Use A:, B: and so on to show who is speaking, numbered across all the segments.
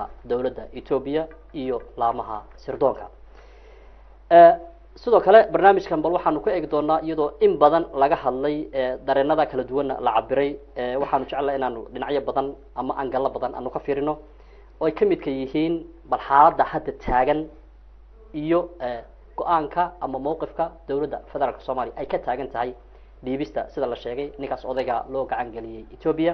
A: Dowladda Etoobiya iyo laamaha sirdoonka. Sidoo kale barnaamijkan bal waxaanu ku eegi doonaa, iyadoo in badan laga hadlay, dareenada kala duwanna la cabiray, waxaanu jeclaa inaanu dhinacyo badan ama angallo badan aanu ka fiirino, oo ay ka midka yihiin bal xaaladda hadda taagan iyo go-aanka ama mowqifka dowladda federaalka Soomaaliya ay ka taagan tahay dhiibista sida la sheegay ninkaas odayga loo gacan geliyey Etoobiya.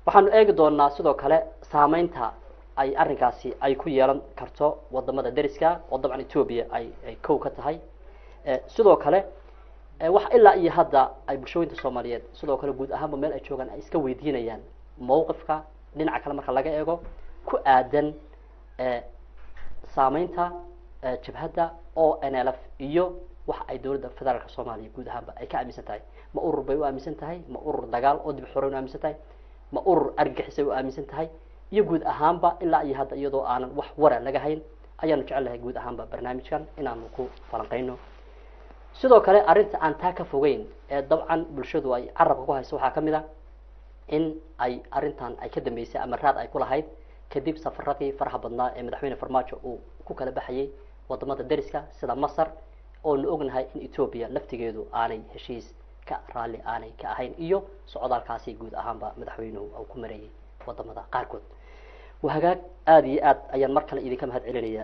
A: Waxaanu eegi doonaa sidoo kale saameynta ay arrinkaasi ay ku yeelan karto wadamada deriska, oo dabcan Etoobiya ay kow ka tahay. Sidoo kale wax ilaa iyo hadda ay bulshooyinka Soomaaliyeed sidoo kale guud ahaanba meel ay joogaan ay iska weydiinayaan mowqifka dhinaca kale marka laga eego ku aadan saameynta jabhadda ONLF iyo waxa ay dowladda federaalka Soomaaliya guud ahaanba ay ka aaminsan tahay. Ma urur bay u aaminsan tahay? Ma urur dagaal oo dib xoreyn u aaminsan tahay? Ma urur argagixisay u aaminsan tahay? Iyo guud ahaanba ilaa iyo hadda iyadoo aanan wax wara laga hayn ayaanu jecel guud ahaanba barnaamijkan inaanu ku falanqeyno. Sidoo kale arrinta aan taa ka fogeyn ee dabcan bulshadu ay carabka ku hayso waxaa ka mid a in ay arrintan ay ka dambeysay ama raad ay ku lahayd kadib safaradii faraha badnaa ee madaxweyne Farmaajo uu ku kala baxayay wadamada deriska sida Masar, oonu ognahay in Etoobiya laftigeedu aanay heshiis ka raalli aanay ka ahayn, iyo socdaalkaasi guud ahaanba madaxweynuhu uu ku mareeyey wadamada qaarkood. Wahagaag, aada iyo aad ayaan mar kale idinka mahad celinaya.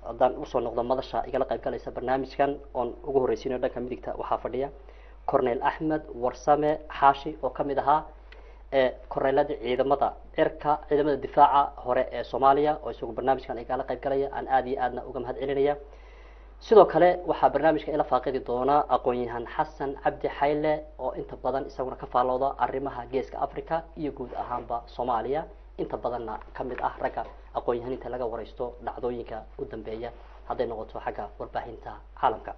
A: Haddaan usoo noqdo madasha igala qayb galaysa barnaamijkan oon ugu horreysiinayo, dhanka midigta waxaa fadhiya Cornel Axmed Warsame Xaashi, oo kamid ahaa korneeladii ciidamada cirka, ciidamada difaaca hore ee Soomaaliya, oo isagu barnaamijkan igala qayb galaya, aan aada iyo aadna uga mahad celinaya. Sidoo kale waxaa barnaamijka ila faaqidi doona aqoon-yahan Xasan Cabdi Xayle, oo inta badan isaguna ka faallooda arrimaha Geeska Africa iyo guud ahaanba Soomaaliya, inta badanna kamid ah ragga aqoon-yahaninta laga wareysto dhacdooyinka u dambeeya hadday noqoto xagga warbaahinta caalamka.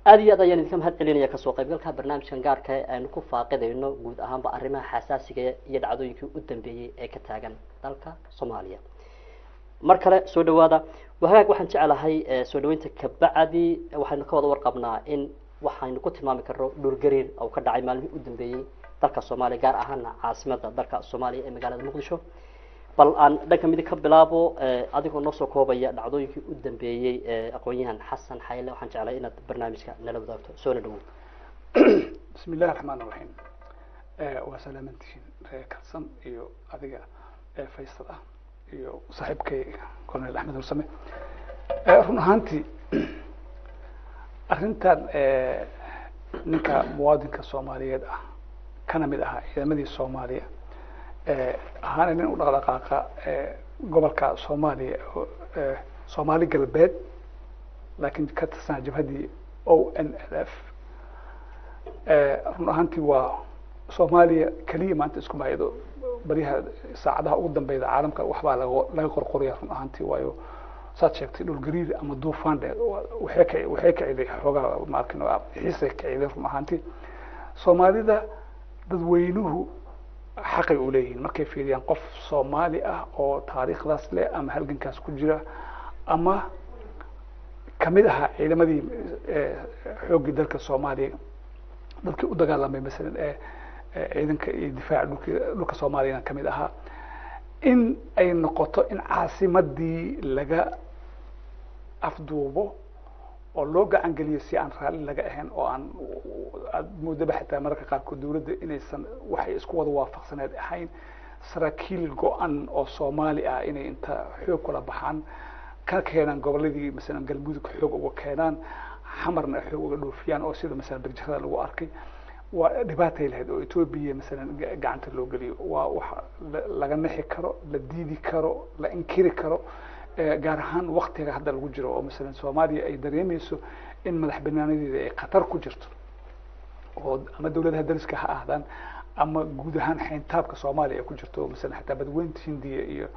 A: Aada iyo aad ayaan idinka mahad celinaya kasoo qaybgalka barnaamijkan gaarka aynu ku faaqidayno guud ahaanba arrimaha xasaasiga iyo dhacdooyinkii u dambeeyey ee ka taagan dalka Soomaaliya. Mar kale soo dhawaada. Wahagaag, waxaan jeclahay soo dhaweynta kabacdi waxaynu ka wada warqabnaa in waxaynu ku tilmaami karno dhulgariir oo ka dhacay maalmihii u dambeeyey dalka Soomaaliya, gaar ahaana caasimada dalka Soomaaliya ee magaalada Muqdisho. Bal aan dhanka midig ka bilaabo, adigoo noo soo koobaya dhacdooyinkii u dambeeyey, aqoon-yahan Xasan Xayle, waxaan jeclay inaad barnaamijka nala wadaagto. Soona dhawow.
B: Bismi illahi raxmaan raxiim. Waa salaamantihiin reer Kalsan iyo adiga Faysal ah iyo saaxiibkay Colonel Axmed Warsame. Run ahaantii arrintan ninka muwaadinka Soomaaliyeed ah, kana mid ahaa ciidamadii Soomaaliya, ahaana nin u dhaqdhaqaaqa gobolka Soomaaliya, Soomaali Galbeed, laakiin ka tirsanaa jabhaddii ONLF, run ahaantii waa Soomaaliya keliya maanta isku mahaydo. Baryaha saacadaha ugu dambeyda caalamka waxbaa laga qorqoraya run ahaantii, waayo saad sheegtay dhul gariir ama duufaan dhe waxay kiciday xoogaa maarkin xiisay kiciday. Run ahaantii Soomaalida dadweynuhu xaqay u leeyihiin markay fiiriyaan qof Soomaali ah oo taariikhdaas leh ama halgankaas ku jira ama kamid ahaa ciidamadii xooggii dalka Soomaaliya, dadkii u dagaalamay masalan ciidanka iyo difaaca dhulka Soomaaliyana kamid ahaa, in ay noqoto in caasimadii laga afduubo oo loo gacan geliyo si aan raalli laga ahayn, oo aan aad moodaba xitaa mararka qaarkood dawladda inaysan waxay isku wada waafaqsaneed ahayn, saraakiil go-an oo Soomaali ah inay inta xoog kula baxaan ka keenaan goboladii masalan Galmudug, xoog uga keenaan Xamarna, xoog uga dhoofiyaan, oo sida masalan Birjarada lagu arkay, waa dhibaatay lahayd oo Etoobiya masalan gacanta loo geliyo. Waa wax laga nixi karo, la diidi karo, la inkiri karo, gaar ahaan waktiga hadda lagu jiro oo masalan Soomaaliya ay dareemeyso in madax banaanadeeda ay khatar ku jirto, oo ama dawladaha dariska ha ahdaan ama guud ahaan xeyntaabka Soomaaliya ay ku jirto, masalan xataa badweynta Hindiya iyo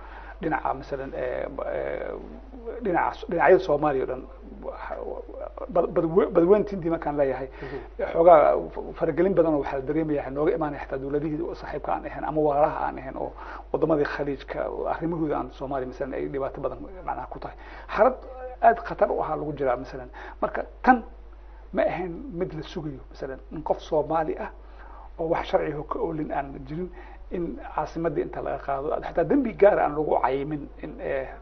B: dhinaca masalan dhinaca dhinacyada Soomaaliya o dhan. Badweynta Hindiya markaan leeyahay, xoogaa faragelin badan oo waxaa la dareemaya nooga imaanaya xataa dawladihii saaxiibka aan ahayn ama walaalaha aan ahayn oo wadamadii Khaliijka, arrimahooda aan Soomaaliya masalan ay dhibaato badan macnaha ku tahay. Xaalad aad khatar u ahaa lagu jiraa masalan. Marka tan ma ahayn mid la sugayo, masalan in qof Soomaali ah oo wax sharciga ka oolin aan jirin In caasimadii inta laga qaado, xataa dembi gaara aan lagu cayimin, in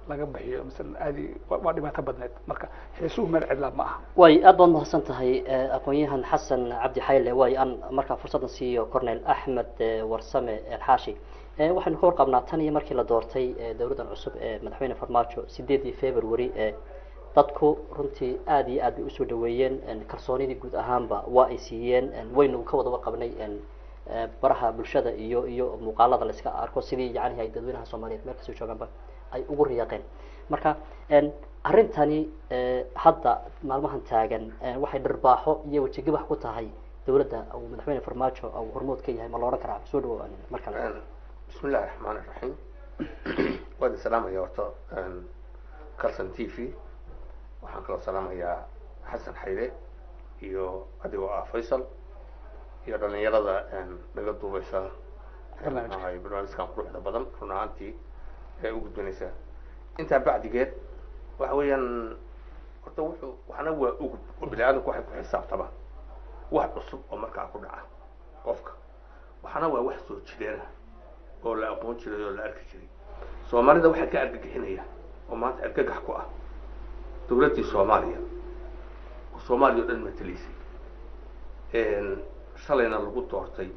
B: laga bixiyo masalan aadi waa dhibaato badneed. Marka xiisuhu meel cidlaa ma aha.
A: Way aad baad mahadsan tahay, aqoon-yahan Xasan Cabdi Xayle. Way aan markaa fursaddan siiyo Cornel Axmed Warsame Xaashi. Waxaynu ka warqabnaa tan iyo markii la doortay dowladdan cusub ee madaxweyne Farmaajo 8-dii February, dadku runtii aad iyo aad bay usoo dhaweeyeen, kalsoonidii guud ahaanba waa ay siiyeen. Waynu ka wada warqabnay baraha bulshada iyo muuqaalada la iska arko sidii yacnihi ay dadweynaha Soomaaliyeed meel kastoo joogaanba ay ugu riyaaqeen. Marka arrintani hadda maalmahan taagan waxay dharbaaxo iyo wejigabax ku tahay dowladda uu madaxweyne Farmaajo uu hormood ka yahay, ma la odhan karaa? Soo dhawow mar kale.
C: Bismi illahi raxmaan iraxiim. Waan idin salaamaya horta Calson TV. Waxaan kaloo salaamayaa Xasan Xayre iyo adigoo ah Faysal iyo dhalinyarada naga duubeysa
B: barnaamijka.
C: Barnaamijkan quruxda badan run ahaantii ee u gudbinaysa. Intaa bacdigeed, waxa weeyaan horta wuxuu waxna waa ugub oo bini aadamku waxay ku xisaabtama wax cusub oo markaa ku dhaca qofka, waxna waa wax soo jireena oo la aqoon jiray oo la arki jiray. Soomaalida waxaa ka argagixinaya oo maanta argagax ku ah dowladdii Soomaaliya oo Soomaaliya o dhan matelaysay, shalayna lagu doortay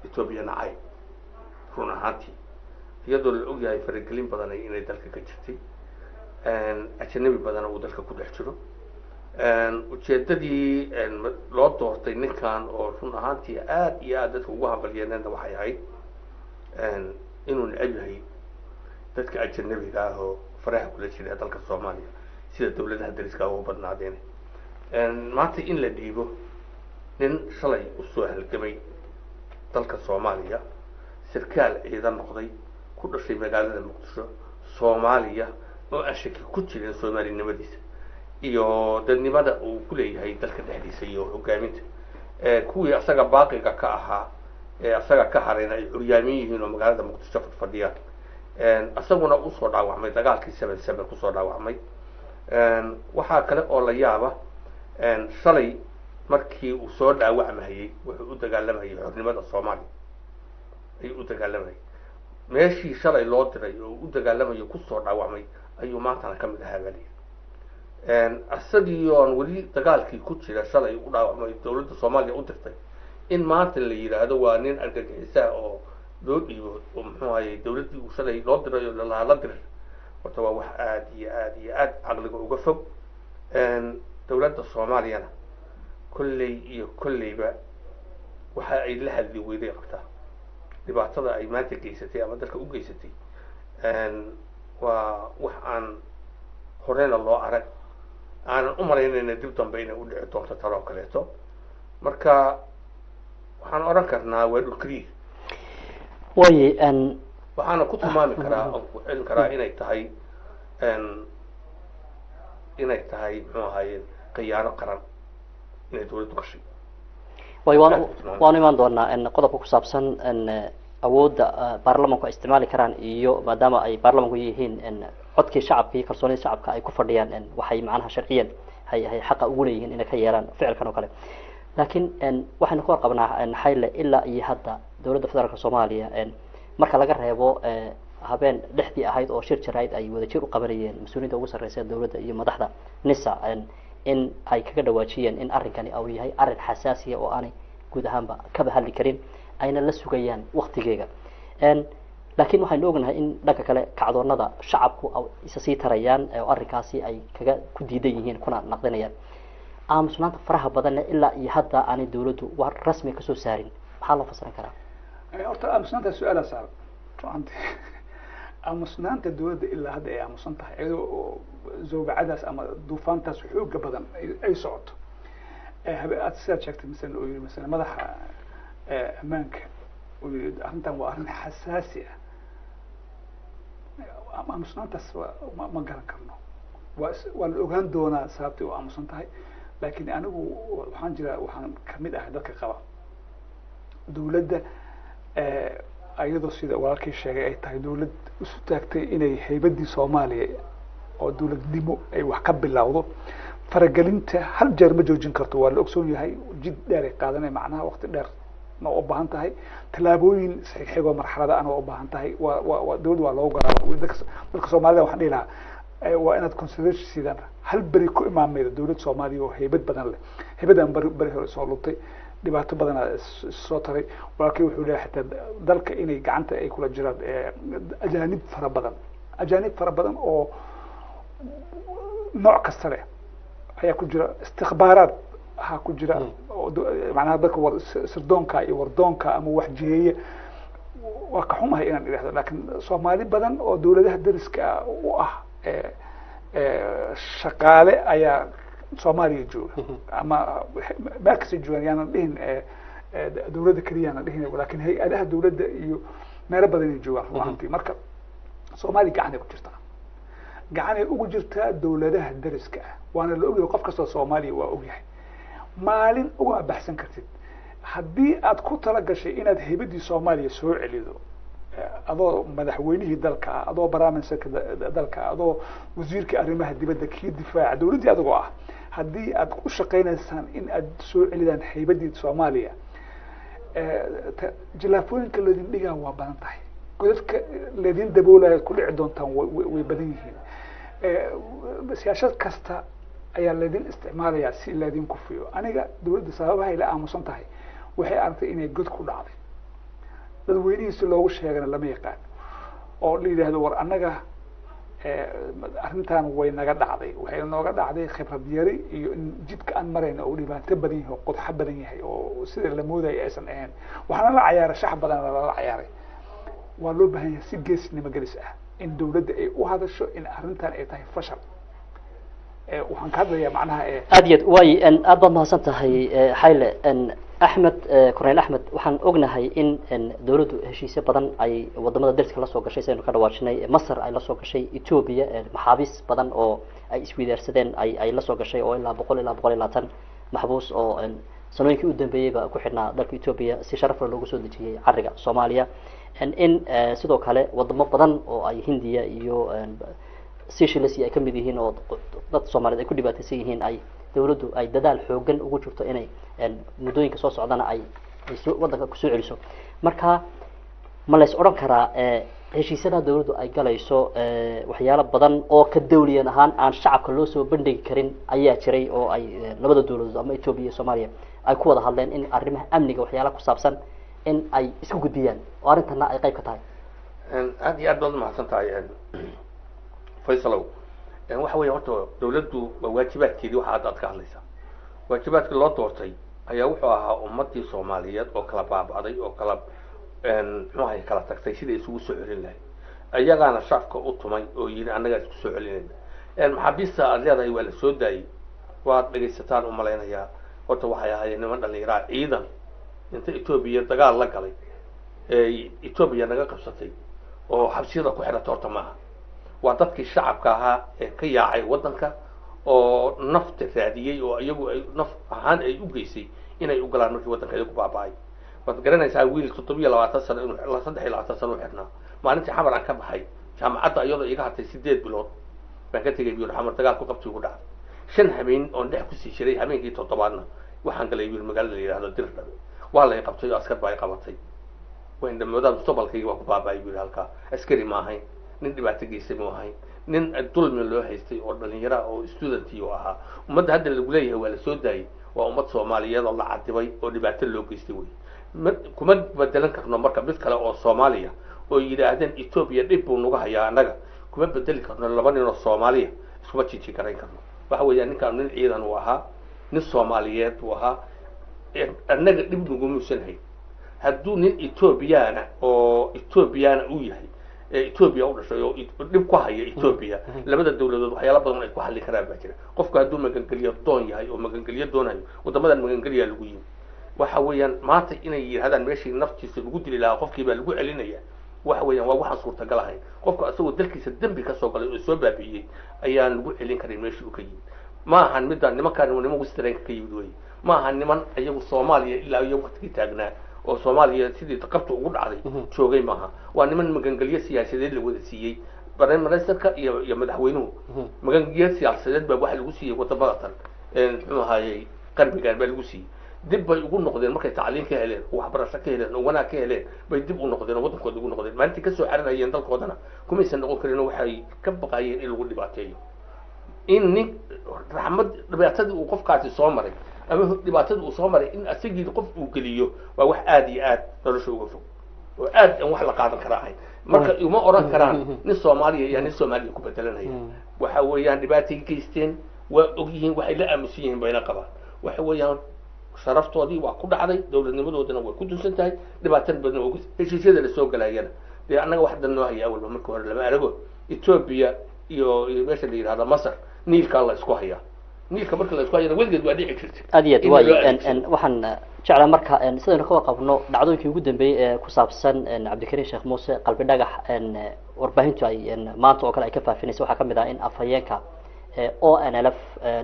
C: Etoobiya nacay run ahaantii, iyadoo la ogyahay faragelin badan inay dalka ka jirtay, ajanabi badana uu dalka ku dhex jiro. Ujeedadii loo doortay ninkan oo run ahaantii aad iyo aad dadka ugu hambalyeeneenna waxay ahayd inuu neceb yahay dadka ajanabiga ah oo faraha kula jira dalka Soomaaliya, sida dawladaha dariska ugu badnaadeen. Maanta in la dhiibo nin shalay usoo halgamay dalka Soomaaliya, sarkaal ciidan noqday, ku dhashay magaalada Muqdisho, Soomaaliya, oo aan shaki ku jirin soomaalinimadiisa iyo dadnimada uu ku leeyahay dalka dhexdiisa iyo hogaaminta, kuwii asaga baaqiga ka ahaa ee asaga ka harayna ay curyaamin yihiin oo magaalada Muqdisho fadhfadhiyaan, isaguna usoo dhaawacmay dagaalkii 7-7 kusoo dhaawacmay. Waxaa kale oo la yaaba, shalay markii uu soo dhaawacmahayey wuxuu u dagaalamayay xornimada Soomaaliya ayuu u dagaalamayay. Meeshii shalay loo diray oo u dagaalamayo kusoo dhaawacmay ayuu maantana kamid ahaa baa layidhi. Isagii oon weli dagaalkii ku jira shalay u dhaawacmay dawladda Soomaaliya u dirtay, in maanta la yidhaahdo waa nin argagixisaa oo loo dhiibo oo muxuu hayay dawladdii uu shalay loo diray oo lalahaa la diray, horta waa wax aada iyo aada iyo aada caqliga uga fog. Dawladda Soomaaliyana kolley iyo kolleyba waxa ay la hadli weyday qabtaa dhibaatada ay maanta geysatay ama dalka u geysatay waa wax aan horeyna loo arag, aanan u malaynayna dib dambe inay u dhici doonto taloo kaleeto. Marka waxaan odhan karnaa waa dhulkariir.
A: Way
C: Waxaana ku tilmaami karaa oon ku celin karaa inay tahay muxuu ahaye khiyaano qaran inay dawladdu gashay.
A: Way waanu imaan doonaa qodobka ku saabsan awoodda baarlamanku ay isticmaali karaan iyo maadaama ay baarlamanku yihiin codkii shacabka iyo kalsoonida shacabka ay ku fadhiyaan, waxay macnaha sharciyan hay xaqa ugu leeyihiin inay ka yeelaan ficilkan oo kale. Laakiin waxaynu ka warqabnaa Xayle ilaa iyo hadda dowladda federaalka Soomaaliya, marka laga reebo habeen dhexdii ahayd oo shir jaraa'id ay wadajir u qabanayeen mas-uuliyiinta ugu sarreysa dowladda iyo madaxda NISA, in ay kaga dhawaajiyeen in arrinkani uu yahay arrin xasaasiya oo aanay guud ahaanba kaba hadli karin, ayna la sugayaan waktigeega. Laakiin waxaynu ognahay in dhanka kale kacdoonada shacabku isa sii tarayaan oo arrinkaasi ay kaga ku diidan yihiin kuna naqdinayaan. Aamusnaanta faraha badanne ilaa iyo hadda aanay dawladdu war rasmi kasoo saarin, maxaa loo fasiran karaa?
B: Horta aamusnaanta su-aalaa saaran. Runtii aamusnaanta dawladda ilaa hadda ay aamusan tahay, iyadoo zawbacadaas ama duufaantaas xooga badan ay socoto, aad sidaad sheegtay masalan uu yihi masalan madaxa ammaanka uu yihi arrintan waa arrin xasaasi ah, aamusnaantaas ma garan karno. Waa la ogaan doonaa sababtay u aamusan tahay. Laakiin anigu waxaan jira, waxaan kamid ahay dadka qaba dawladda iyadoo sida walaalkii sheegay ay tahay dawlad isu taagtay inay haybaddii Soomaaliya oo dawladnimo ay wax ka bilowdo. Faragelinta hal jeer ma joojin karto, waa la ogsoon yahay, jid dheer ay qaadanaya, macnaha waqti dheer. na u baahan tahay, tallaabooyin isxigxigoo marxalada ana waa u baahan tahay. Waa waa waa dowladda waa loogu garaaba. Dadka Soomaalida waxaan dhihi lahaa, waa inaad consideration siidaan. Hal beri ku imaamayda dowlad Soomaaliya oo heybad badan leh, heybadan beri beri hore soo luntay, dhibaato badanaa soo taray. Walaalkii wuxuu leeyahay xataa dalka inay gacanta ay kula jiraan ajaanib fara badan, ajaanib fara badan oo nooc kasta leh ayaa ku jira, istikbaaraad ha ku jira, oo macnaha dadka war sirdoonka iyo wardoonka ama waxjiheeye. Waa ka xumahay inaan idhahdo, laakiin Soomaali badan oo dowladaha dariska u ah shaqaale ayaa Soomaaliya jooga ama meel kasta joogan. Yaanan dhihin dowladda keliya, yaanan dhihin, laakiin hay-adaha dowladda iyo meelo badan ay joogaan run ahaantii. Marka Soomaaliya gacanay ku jirtaa, gacanay ugu jirtaa dowladaha dariska ah, waana la ogyahay. Qof kastoo Soomaaliya waa ogyahay. Maalin ugama baxsan kartid haddii aad ku tala gashay inaad heybadii Soomaaliya soo celido, adoo madaxweynihii dalka ah, adoo baraaminsanka dalka ah, adoo wasiirka arrimaha dibadda, kii difaaca dowladdii adigoo ah, haddii aad u shaqaynaysaan in aad soo celidaan heybadii Soomaaliya, jilaafooyinka laydin dhigaa waa badan tahay, godadka laydin daboolaya ku dhici doontaan way badan yihiin. Siyaasad kasta ayaa laydin isticmaalayaa si laydin kufiyo. Aniga dowladda sababaha ay la aamusan tahay, waxay aragtay inay god ku dhacday, dadweynihiisi loogu sheegana lama yaqaan oo la yidhaahdo war annaga arrintan way naga dhacday, waxay nooga dhacday khibrad yari iyo in jidka aan marayna oo dhibaato badan yahay oo qodxo badan yahay oo sida la moodaya aysan ahayn. Waxaana la cayaaray shax badan lala cayaaray. Waa loo baahan yahay si geesnimo gelis ah in dowladda ay u hadasho in arrintan ay tahay fashal. Waxaan ka hadlayaa macnaha
A: Aad iyo aad waay, aad baad mahadsan tahay Xayle Axmed. Cornel Axmed, waxaan ognahay in dowladdu heshiisyo badan ay wadamada dariska lasoo gashay, sidaynu ka dhawaajinay, Masar ay lasoo gashay, Ethiopia maxaabiis badan oo ay isweydaarsadeen ay lasoo gashay, oo ilaa 100 ilaa 120 maxbuus oo sanooyinkii u dambeeyeyba ku xidhnaa dalka Ethiopia si sharaf leh loogu soo dejiyey cariga Soomaaliya, in sidoo kale wadamo badan oo ay Hindiya iyo Seychelles ay ka mid yihiin oo dad Soomaaliyeed ay ku dhibaataysan yihiin, ay dowladdu ay dadaal xoogan ugu jirto inay muddooyinka soo socdana ay soo waddanka kusoo celiso. Marka ma lays odhan karaa heshiisyada dowladdu ay galayso waxyaalo badan oo ka dawliyan ahaan aan shacabka loo soo bandhigi karin ayaa jiray, oo ay labada dowladood ama Ethiopia iyo Soomaaliya ay ku wada hadleen in arrimaha amniga waxyaala ku saabsan in ay isku gudbiyaan, oo arrintana ay qayb ka tahay?
C: Aad iyo aad baad umahadsan tahay, Faysalow. Waxa weeye horta dawladdu waa waajibaadkeedii. Waxa hadda aad ka hadlaysaa waajibaadkii loo doortay ayaa wuxuu ahaa ummadii Soomaaliyeed oo kala baaba'day oo kala muxuu ahay kala tagtay sidai isugu soo celin lahayd. Ayagaana shacabka u tumay oo yidhi annagaa isku soo celinayna. Maxaabiista aad leedahay waa la soo daayey, waad dhegaysataan umalaynayaa. Horta waxay ahaayeen niman dhallinyaraa, ciidan inta Etoobiya dagaal la galay ee Etoobiya naga qabsatay oo xabsiyada ku xidhata horta maaha. Waa dadkii shacabka ahaa ee ka yaacay waddanka oo nafta raadiyey oo iyagu ay naf ahaan ay u geysay inay u galaan markii waddanka iyagu baaba'ay. Waad garanaysaa wiil 27 sano inuu 23 sano u xidhnaa. Maalintii Xamar aan ka baxay jaamacadda iyadoo iga hartay 8 bilood baan ka tegay buyur. Xamar dagaal ku qabtay ugu dhacay, 5 habeen oon dhex kusii jiray, habeenkii toddobaadna waxaan galay buyur magaalada la yidhahdo Dirdhabe. Waa lay qabtay oo askar baa ay qabatay. Wayn dhamoodaa mustaqbalkayga waa ku baaba'ay buyur halkaa. Askari ma ahayn, nin dhibaato geystay mu ahayn, nin dulmi loo haystay oo dhalinyara oo student oo ahaa. Ummadda hadda lagu leeyahay waa la soo daayey waa ummad Soomaaliyeed oo la cadibay oo dhibaato loo geystay wey. Ma kuma bedelan karno marka mid kale oo Soomaaliya oo yidhaahdeen Etoobiya dhib buu nagu hayaa. Annaga kuma bedeli karno, laba nin oo Soomaaliya iskuma jiji garayn karno. Waxa weeyaan ninkaan nin ciidan uu ahaa, nin Soomaaliyeed uu ahaa, annaga dhib nagumuusan hayn. Hadduu nin Etoobiyaana oo Etoobiyaana uu yahay ee Etoobiya u dhashay oo dhib ku haya Etoobiya, labada dawladood waxyaala badan ay ku xallin karaan baa jira. Qofku hadduu magangeliyo doon yahay oo magangeliyo doonayo, waddamadan magangeliyaa lagu yimi. Waxa weeyaan maanta inay yidhahdaan meeshii naftiisa lagu dili lahaa qofkii baa lagu celinaya, waxa weeyaan waa waxaan suurtagal ahayn. Qofku asagoo dalkiisa dembi ka soo galay oo soo baabi'iyey ayaan lagu celin karin meeshii uu ka yimid. Ma ahan midaan nimankaan niman westernka ka yimid wey, ma ahan niman iyagu Soomaaliya ilaa iyo waktigii taagnaa oo Soomaaliya sidii qabta ugu dhacday joogay maaha. Waa niman magangelyo siyaasadeed la wada siiyey, prime ministerka iyo madaxweynuhu. Magangelyo siyaasadeed baa waxa lagu siiyey wadamada tan muxuu ahaayey qarbigan baa lagu siiyey. Dib bay ugu noqdeen markay tacliin ka heleen, oo waxbarasho ka heleen, oo wanaag ka heleen bay dib u noqdeen oo waddankooda ugu noqdeen. Maalintii kasoo caranayeen dalkoodana kumaysan noqon karin oo waxay ka baqayeen in lagu dhibaateeyo, in nin raxmad dhibaatadii uu qofkaasi soo maray ama dhibaatadii uu soo maray in asagii qof uu geliyo waa wax aada iyo aad nolosha uga fog oo aad aan wax la qaadan kara ahayn. Marka uma oran karaan nin Soomaaliya iyo nin Soomaaliya ku bedelanaya. Waxa weeyaan dhibaatay geysteen, waa og yihiin, waxay la aamusan yihiin bayna qabaan. Waxa weeyaan sharaftoodii waa ku dhacday, dowladnimadoodana way ku dunsan tahay, dhibaatan badan waa heshiisyada lasoo galayana dee annaga wax dan noo haya awalba marka hore lama arago. Ethiopia iyo meesha la yidhahda Masar, Niilkaa la isku hayaa. Niilka marka la isku hayana weligeed waa dhici jirtay.
A: Aad iyo aad
C: in
A: waay
C: loo adeegsado.
A: Waxaan jeclaa marka sidaynu ka warqabno dhacdooyinkii ugu dambeeyey ee ku saabsan Cabdikariin Sheekh Muuse Qalbi Dhagax, warbaahintu ay maanta oo kale ay ka faafinaysa, waxaa kamid ah in afhayeenka ONLF,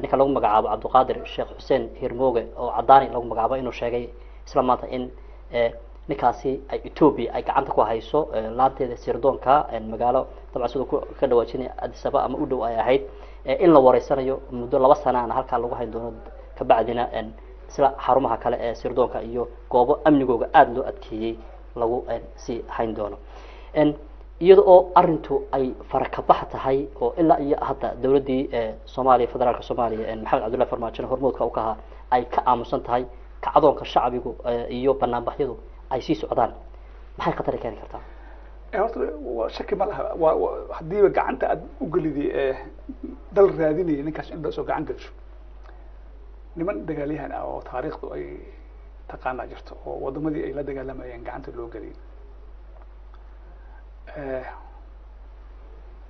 A: ninka lagu magacaabo Cabdiqaadir Sheekh Xuseen Hirmooge oo Cadaani lagu magacaabo, inuu sheegay isla maanta in ninkaasi ay Ethiopia ay gacanta ku hayso, laanteeda sirdoonka, magaalo dabcan siduu ka dhawaajinaya Addis Ababa ama u dhow ay ahayd, in la wareysanayo muddo 2 sana ana halkaa lagu hayn doono, kabacdina isla xarumaha kale ee sirdoonka iyo goobo amnigooga aada loo adkeeyey lagu sii hayn doono. Iyada oo arrintu ay farakabax tahay oo ilaa iyo hadda dowladdii Soomaaliya, federaalka Soomaaliya, Maxamed Cabdullahi Farmaajo hormoodka u ka ahaa, ay ka aamusan tahay, kacdoonka shacbigu iyo banaanbaxyadu ay sii socdaan, maxay khatar keeni kartaa?
B: Horta waa shaki ma laha, waa haddiiba gacanta aad u gelidi dal raadinaya ninkaas in lasoo gacan gelsho. Niman dagaalyahan ah oo taariikhdu ay taqaanaa jirto oo wadamadii ay la dagaalamayeen gacanta loo geliyay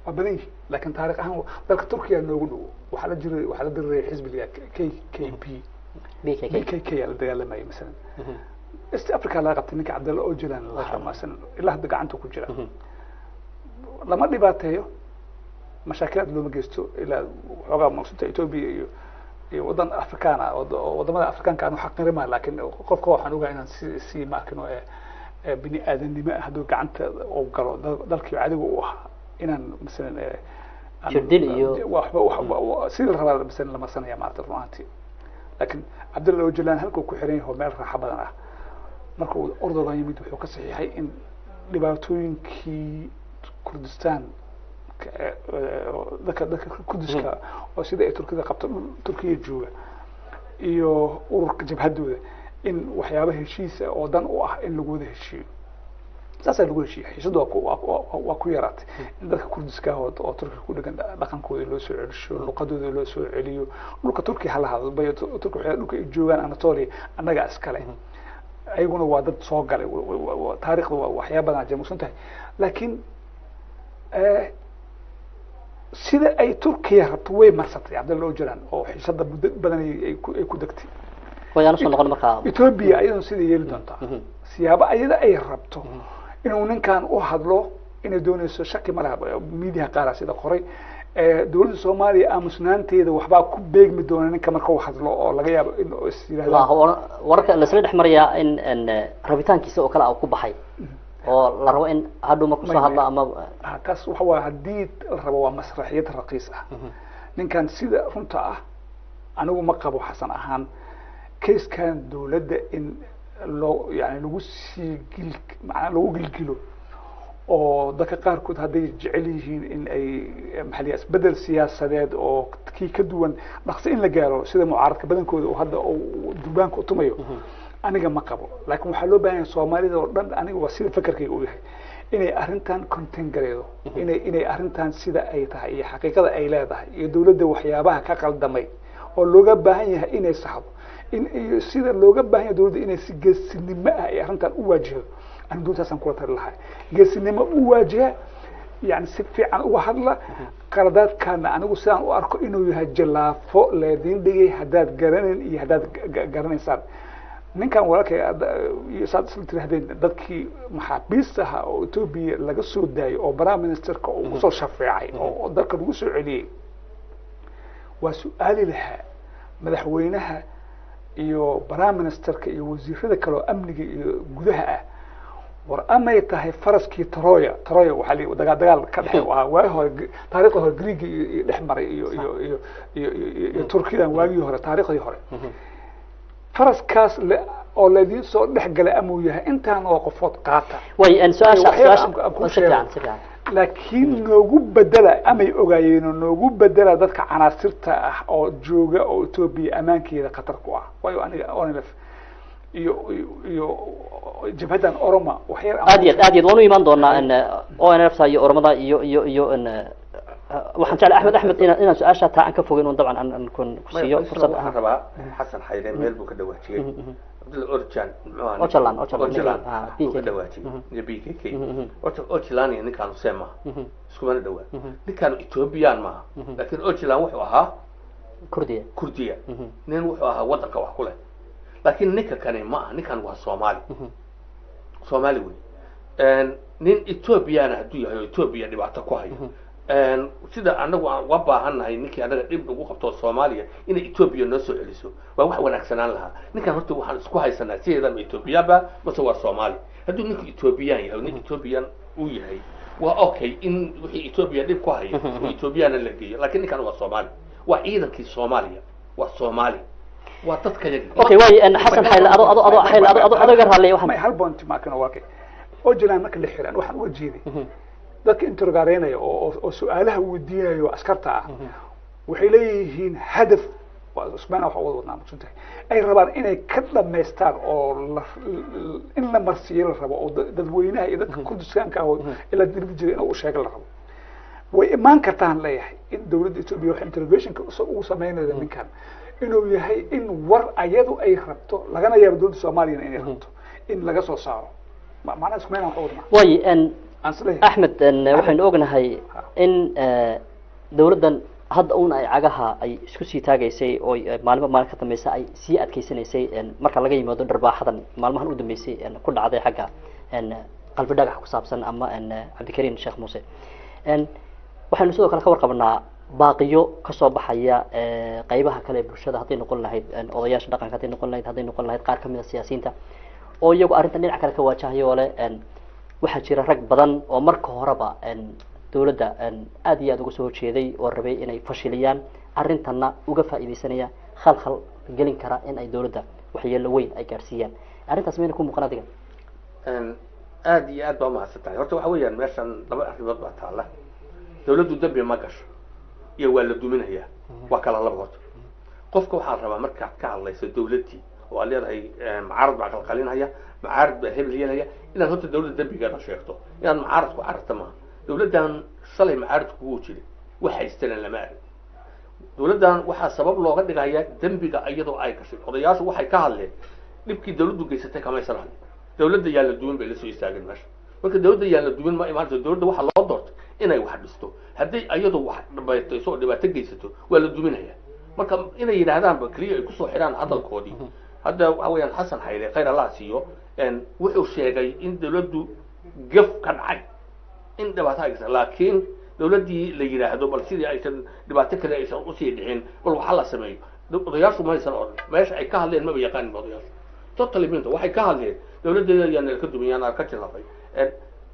B: waa badan yihin, laakiin taarikh ahaan dalka Turkiya noogu dhow waxaa la jiray, waxaa la dirirayay xisbiga KKP,
A: BKK.
B: BKK aa la dagaalamayay masalan. East Africa laga qabtay ninka Cabdalla Ocalan lahaa masalan, ilaa hadda gacanta ku jira. Lama dhibaateeyo, mashaakilaad looma geysto ilaa waxoogaa maqsuudta Ethiopia iyo wadan Afrikaan ah oo wadamada Afrikaanka aanu xaqirima, laakiin qofka waxaan ogahay inaan si maarkino ee bini aadanimo ah hadduu gacanta uu galo dalkii cadiga u ahaa inaan masalan
A: Jirdil iyo-
B: waxba sidii la rabaa masalan lama sanaya maarata run ahaantii. Laakiin Cabdalla Ocalan halkuu ku xiran yahay oo meel raaxo badan ah, marka uu Erdogan yimid wuxuu ka saxiixay in dhibaatooyinkii Kurdistan dadka Kurdiska oo sida ay Turkida qabto dhul Turkiya jooga iyo ururka jabhadooda in waxyaaba heshiis ah oo dan u ah in lagu wada heshiiyo. Saasaa lagu heshiiyey. Xiisadu waa ku yaraatay in dadka Kurdiska ah oo Turkiga ku dhegan dhaqankooda loo soo celisho, luqadooda loo soo celiyo, dhulka Turkiya hala hadlo bay Turki waxay dhulka ay joogaan Anatolia annaga iskale, ayaguna waa dad soo galay taariikhda waa waxyaaba badan jamuusan tahay. Laakiin sida ay Turkiya rabto way marsatay Cabdalla Ocalan oo xiisada muddo badan ay ku degtay.
A: Way aan usoo noqon markaa.
B: Ethiopia ayaduna sida yeeli doontaa siyaabo ayada ay rabto inuu ninkan u hadlo inay doonayso shaki ma laha. Miidiyaha qaara sida qoray dowladda Soomaaliya aamusnaanteeda waxbaa ku beegmi doona ninka marka uu hadlo oo laga yaabo in is yidhahdaan.
A: Wararka laisla dhex marayaa in rabitaankiisa oo kale ah uu ku baxay oo la rabo in hadhow markuu soo hadlo ama
B: Taas waxa waa haddii la rabo waa masraxiyad raqiis ah. Ninkan sida runta ah anigu ma qabo Xasan ahaan kayskan dowladda in loo yani lagu sii gil macnaa lagu gilgilo oo dadka qaarkood hadday jecel yihiin in ay maxaa la yidhaha isbedel siyaasadeed oo kii ka duwan dhaqso in la gaaro sida mucaaradka badankooda uu hadda uu durbaanka u tumayo, aniga ma qabo. Laakiin waxaa loo baahan yahay Soomaalida oo dhan, aniga waa sida fakarkayga uu yahay, inay arrintan contain gareedo, inay arrintan sida ay tahay iyo xaqiiqada ay leedahay iyo dowladda waxyaabaha ka qaldamay oo looga baahan yahay inay saxdo in iyo sida looga baahan yahay dowladda inay si geesinimo ah ay arrintan u waajahdo. Anigu dowladdaasaan kula tali lahay geesinimo u waajaha, yani si fiican uga hadla qaladaadkaana. Anigu sidaan u arko inuu yahay jallaafo leediin dhigay haddaad garanayn iyo haddaad garanaysaan ninkan walaalkay iyo saad isla tirahdeen dadkii maxaabiista ahaa oo Ethiopia laga soo daayay oo prime ministerka uu kusoo shafeecay oo dalka lagu soo celiyey, waa su-aali lahaa madaxweynaha iyo prime ministerka iyo wasiirada kale oo amniga iyo gudaha ah: war amay tahay faraskii Troya? Troya waxaa la dagaal ka dhex ahaa waagi hore, taariikhda hore Greega iyo dhex maray iyo Turkidan waagii hore, taariikhdii hore. Faraskaas oo laydin soo dhex galay amuu yahay intaan oo qofood qaata.
A: Way su-aasha
B: waxyaaba
A: su-aasha
B: aan kuu
A: si fiican
B: sheego.
A: Si fiican.
B: Laakiin noogu bedela amay ogaayeen, noogu bedela dadka canaasirta ah oo jooga oo Etoobiya ammaankeeda khatar ku ah, waayo aniga ONLF iyo jabhaddan Oroma waxyar
A: Aad iyo aad, aad iyo aad waan u imaan doonaa ONLF ta iyo Oromada iyo waxaan jeclay Axmed inaan su-aasha taa aan ka fogeyn un dabcan aan kun ku siiyo fursad.
C: Waxaan rabaa Xasan Xayre meel buu ka dhawaajiyey, Cabdulla Orjan muxuu ahaa?
A: Ocalan, Ocalan,
C: Ocalan
A: BKK.
C: buu ka dhawaajiyey iyo BKK. Horta Ocalan iyo ninkaanu see maaha, iskumana dhawaa. Ninkaanu Ethoobiyan maaha, laakiin Ocalan wuxuu ahaa
A: Kurdiya.
C: Kurdiya, nin wuxuu ahaa waddanka wax ku leh, laakiin ninka kani ma aha. Ninkan waa Soomaali, Soomaali wey. Nin Ethoobiyaana hadduu yahay oo Etoobiya dhibaato ku hayo, sida anagu aan uga baahannahay ninkii anaga dhib nagu qabto Soomaaliya inay Etoobiya noo soo celiso, waa wax wanaagsanaan lahaa. Ninkan horta waxaan isku haysanaa sideeda ma Etoobiyaanba mase waa Soomaali? Hadduu ninku Etoobiyaan yahay oo nin Etoobiyan uu yahay, waa okay in wixii Etoobiya dhib ku hayo oo Etoobiyaana la geeyo, laakiin ninkan waa Soomaali, waa ciidankii Soomaaliya, waa Soomaali, waa dadka yagi.
A: Okay, waay Xasan Xayle, ado Xayle, ado iga raalliya waxaan
B: May, hal point maakan waa kay Ocalan marka la xiran, waxaan uga jeeday dadka interrogareynaya oo su-aalaha weydiinayo askarta ah waxay leeyihiin hadaf, waa ismaana wax uga wadnaa maqsuntahay, ay rabaan inay ka dhamaystaan oo in la marsiiyo la rabo oo dadweynaha iyo dadka Kurdistaanka ah oo ilaa dibadda jira in u sheega la rabo. Way imaan kartaan leeyahay in dowladda Ethiopia wax interrogationka ugu sameynaysa ninkan inuu yahay in war ayadu ay rabto, lagana yaabo dowladda Soomaaliyana inay rabto in laga soo saaro. Macnaha isku meel aan ka wadnaa
A: Way
B: aan isleeyahay.
A: Axmed, waxaynu ognahay in dowladdan hadda uun ay cagaha ay isku sii taagaysay oo maalinba maalin ka dambeysa ay sii adkeysanaysay, marka laga yimaado dharbaaxadan maalmahan u dambeysay ku dhacday xagga qalbi dhagax ku saabsan ama Cabdikariin Sheekh Muuse. Waxaynu sidoo kale ka warqabnaa baaqiyo kasoo baxaya qeybaha kale ee bulshada, hadday noqon lahayd odayaasha dhaqanka, hadday noqon lahayd qaar kamid a siyaasiyiinta oo iyagu arrintan dhinac kale ka waajahayo oo leh waxaa jira rag badan oo marka horeba dowladda aad iyo aad uga soo horjeeday oo rabay inay fashiliyaan, arrintanna uga faa'iidaysanaya, khalkhal gelin kara in ay dowladda waxyeelo weyn ay gaarsiiyaan. Arrintaas mayna ku muuqan adiga?
C: Aad iyo aad baa umahadsan tahay. Horta waxa weeyaan meeshan laba arrimood baa taalla: dawladdu dembi ma gasho iyo waa la duminayaa, waa kala laba. Horta qofka waxaa la rabaa markaad ka hadlayso dawladdii oo aad leedahay mucaarad baa qalqalinhaya, mucaarad baa hebel yeelaya, inaad horta dawladda dembigeeda sheegto. Inaad mucaarad ku cararta maaha. Dawladdan shalay mucaarad kugu jiray, wax haystana lama arag. Dawladdan waxaa sabab looga dhigayaa dembiga iyadoo ay gashay. Odayaashu waxay ka hadleen dhibkii dawladdu geysatay, kamaysan hadlin. Dawladda yaan la dumin bay la soo istaageen meesha. Marka dawladda yaan la dumin ma imaanayso. Dawladda waxaa loo doortay inay wax dhisto. Hadday iyadu wax dhibaatayso oo dhibaato geysato, waa la duminaya. Marka inay yidhaahdaanba keliya ay kusoo xidhaan hadalkoodii. Hadda waxa weeyaan Xasan Xayle, khayr Allah siiyo, wuxuu sheegay in dawladdu gaf ka dhacay, in dhibaato ay geysa, laakiin dawladdii la yidhaahdo bal sidii aysan dhibaato kale aysan usii dhicin bal waxa la sameeyo. Odayaashu maysan odhan. Meesha ay ka hadleen maba yaqaanin odayaashu totally minta. Waxay ka hadleen dawladdeeda yaan ka dumin, yaan ka jilafay.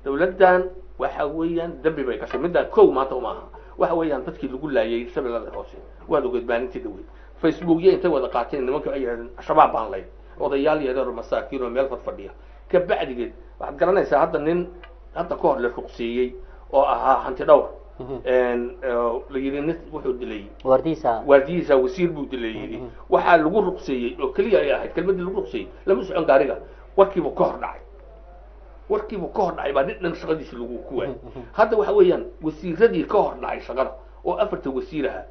C: Dawladdan waxa weeyaan dembi bay gashay. Midaan kow maanta uma aha. Waxa weeyaan dadkii lagu laayay Shabeellada Hoose waad ogeed maalintii dhaweyd, Facebookya intay wada qaateen nimanka ay yidhahdeen Shabaab baan lay, odayaal yaryar oo masaakiin oo meel fadfadhiya. Ka bacdigeed waxaad garanaysaa hadda nin hadda ka hor la ruqseeyey oo ahaa hanti dhowr la yidhi nin wuxuu dilay
A: waardiisa.
C: Waardiyihiisa wasiir buu dilay yidhi. Waxaa lagu ruqseeyey oo keliya ay ahayd kelmaddii lagu ruqseeyey lama socon gaariga, warkiibu ka hor dhacay, warkiibu ka hor dhacay baa nin dhan shaqadiisi lagu ku waayay. Hadda waxa weeyaan wasiiradii ka hor dhacay shaqada oo afarta wasiiraha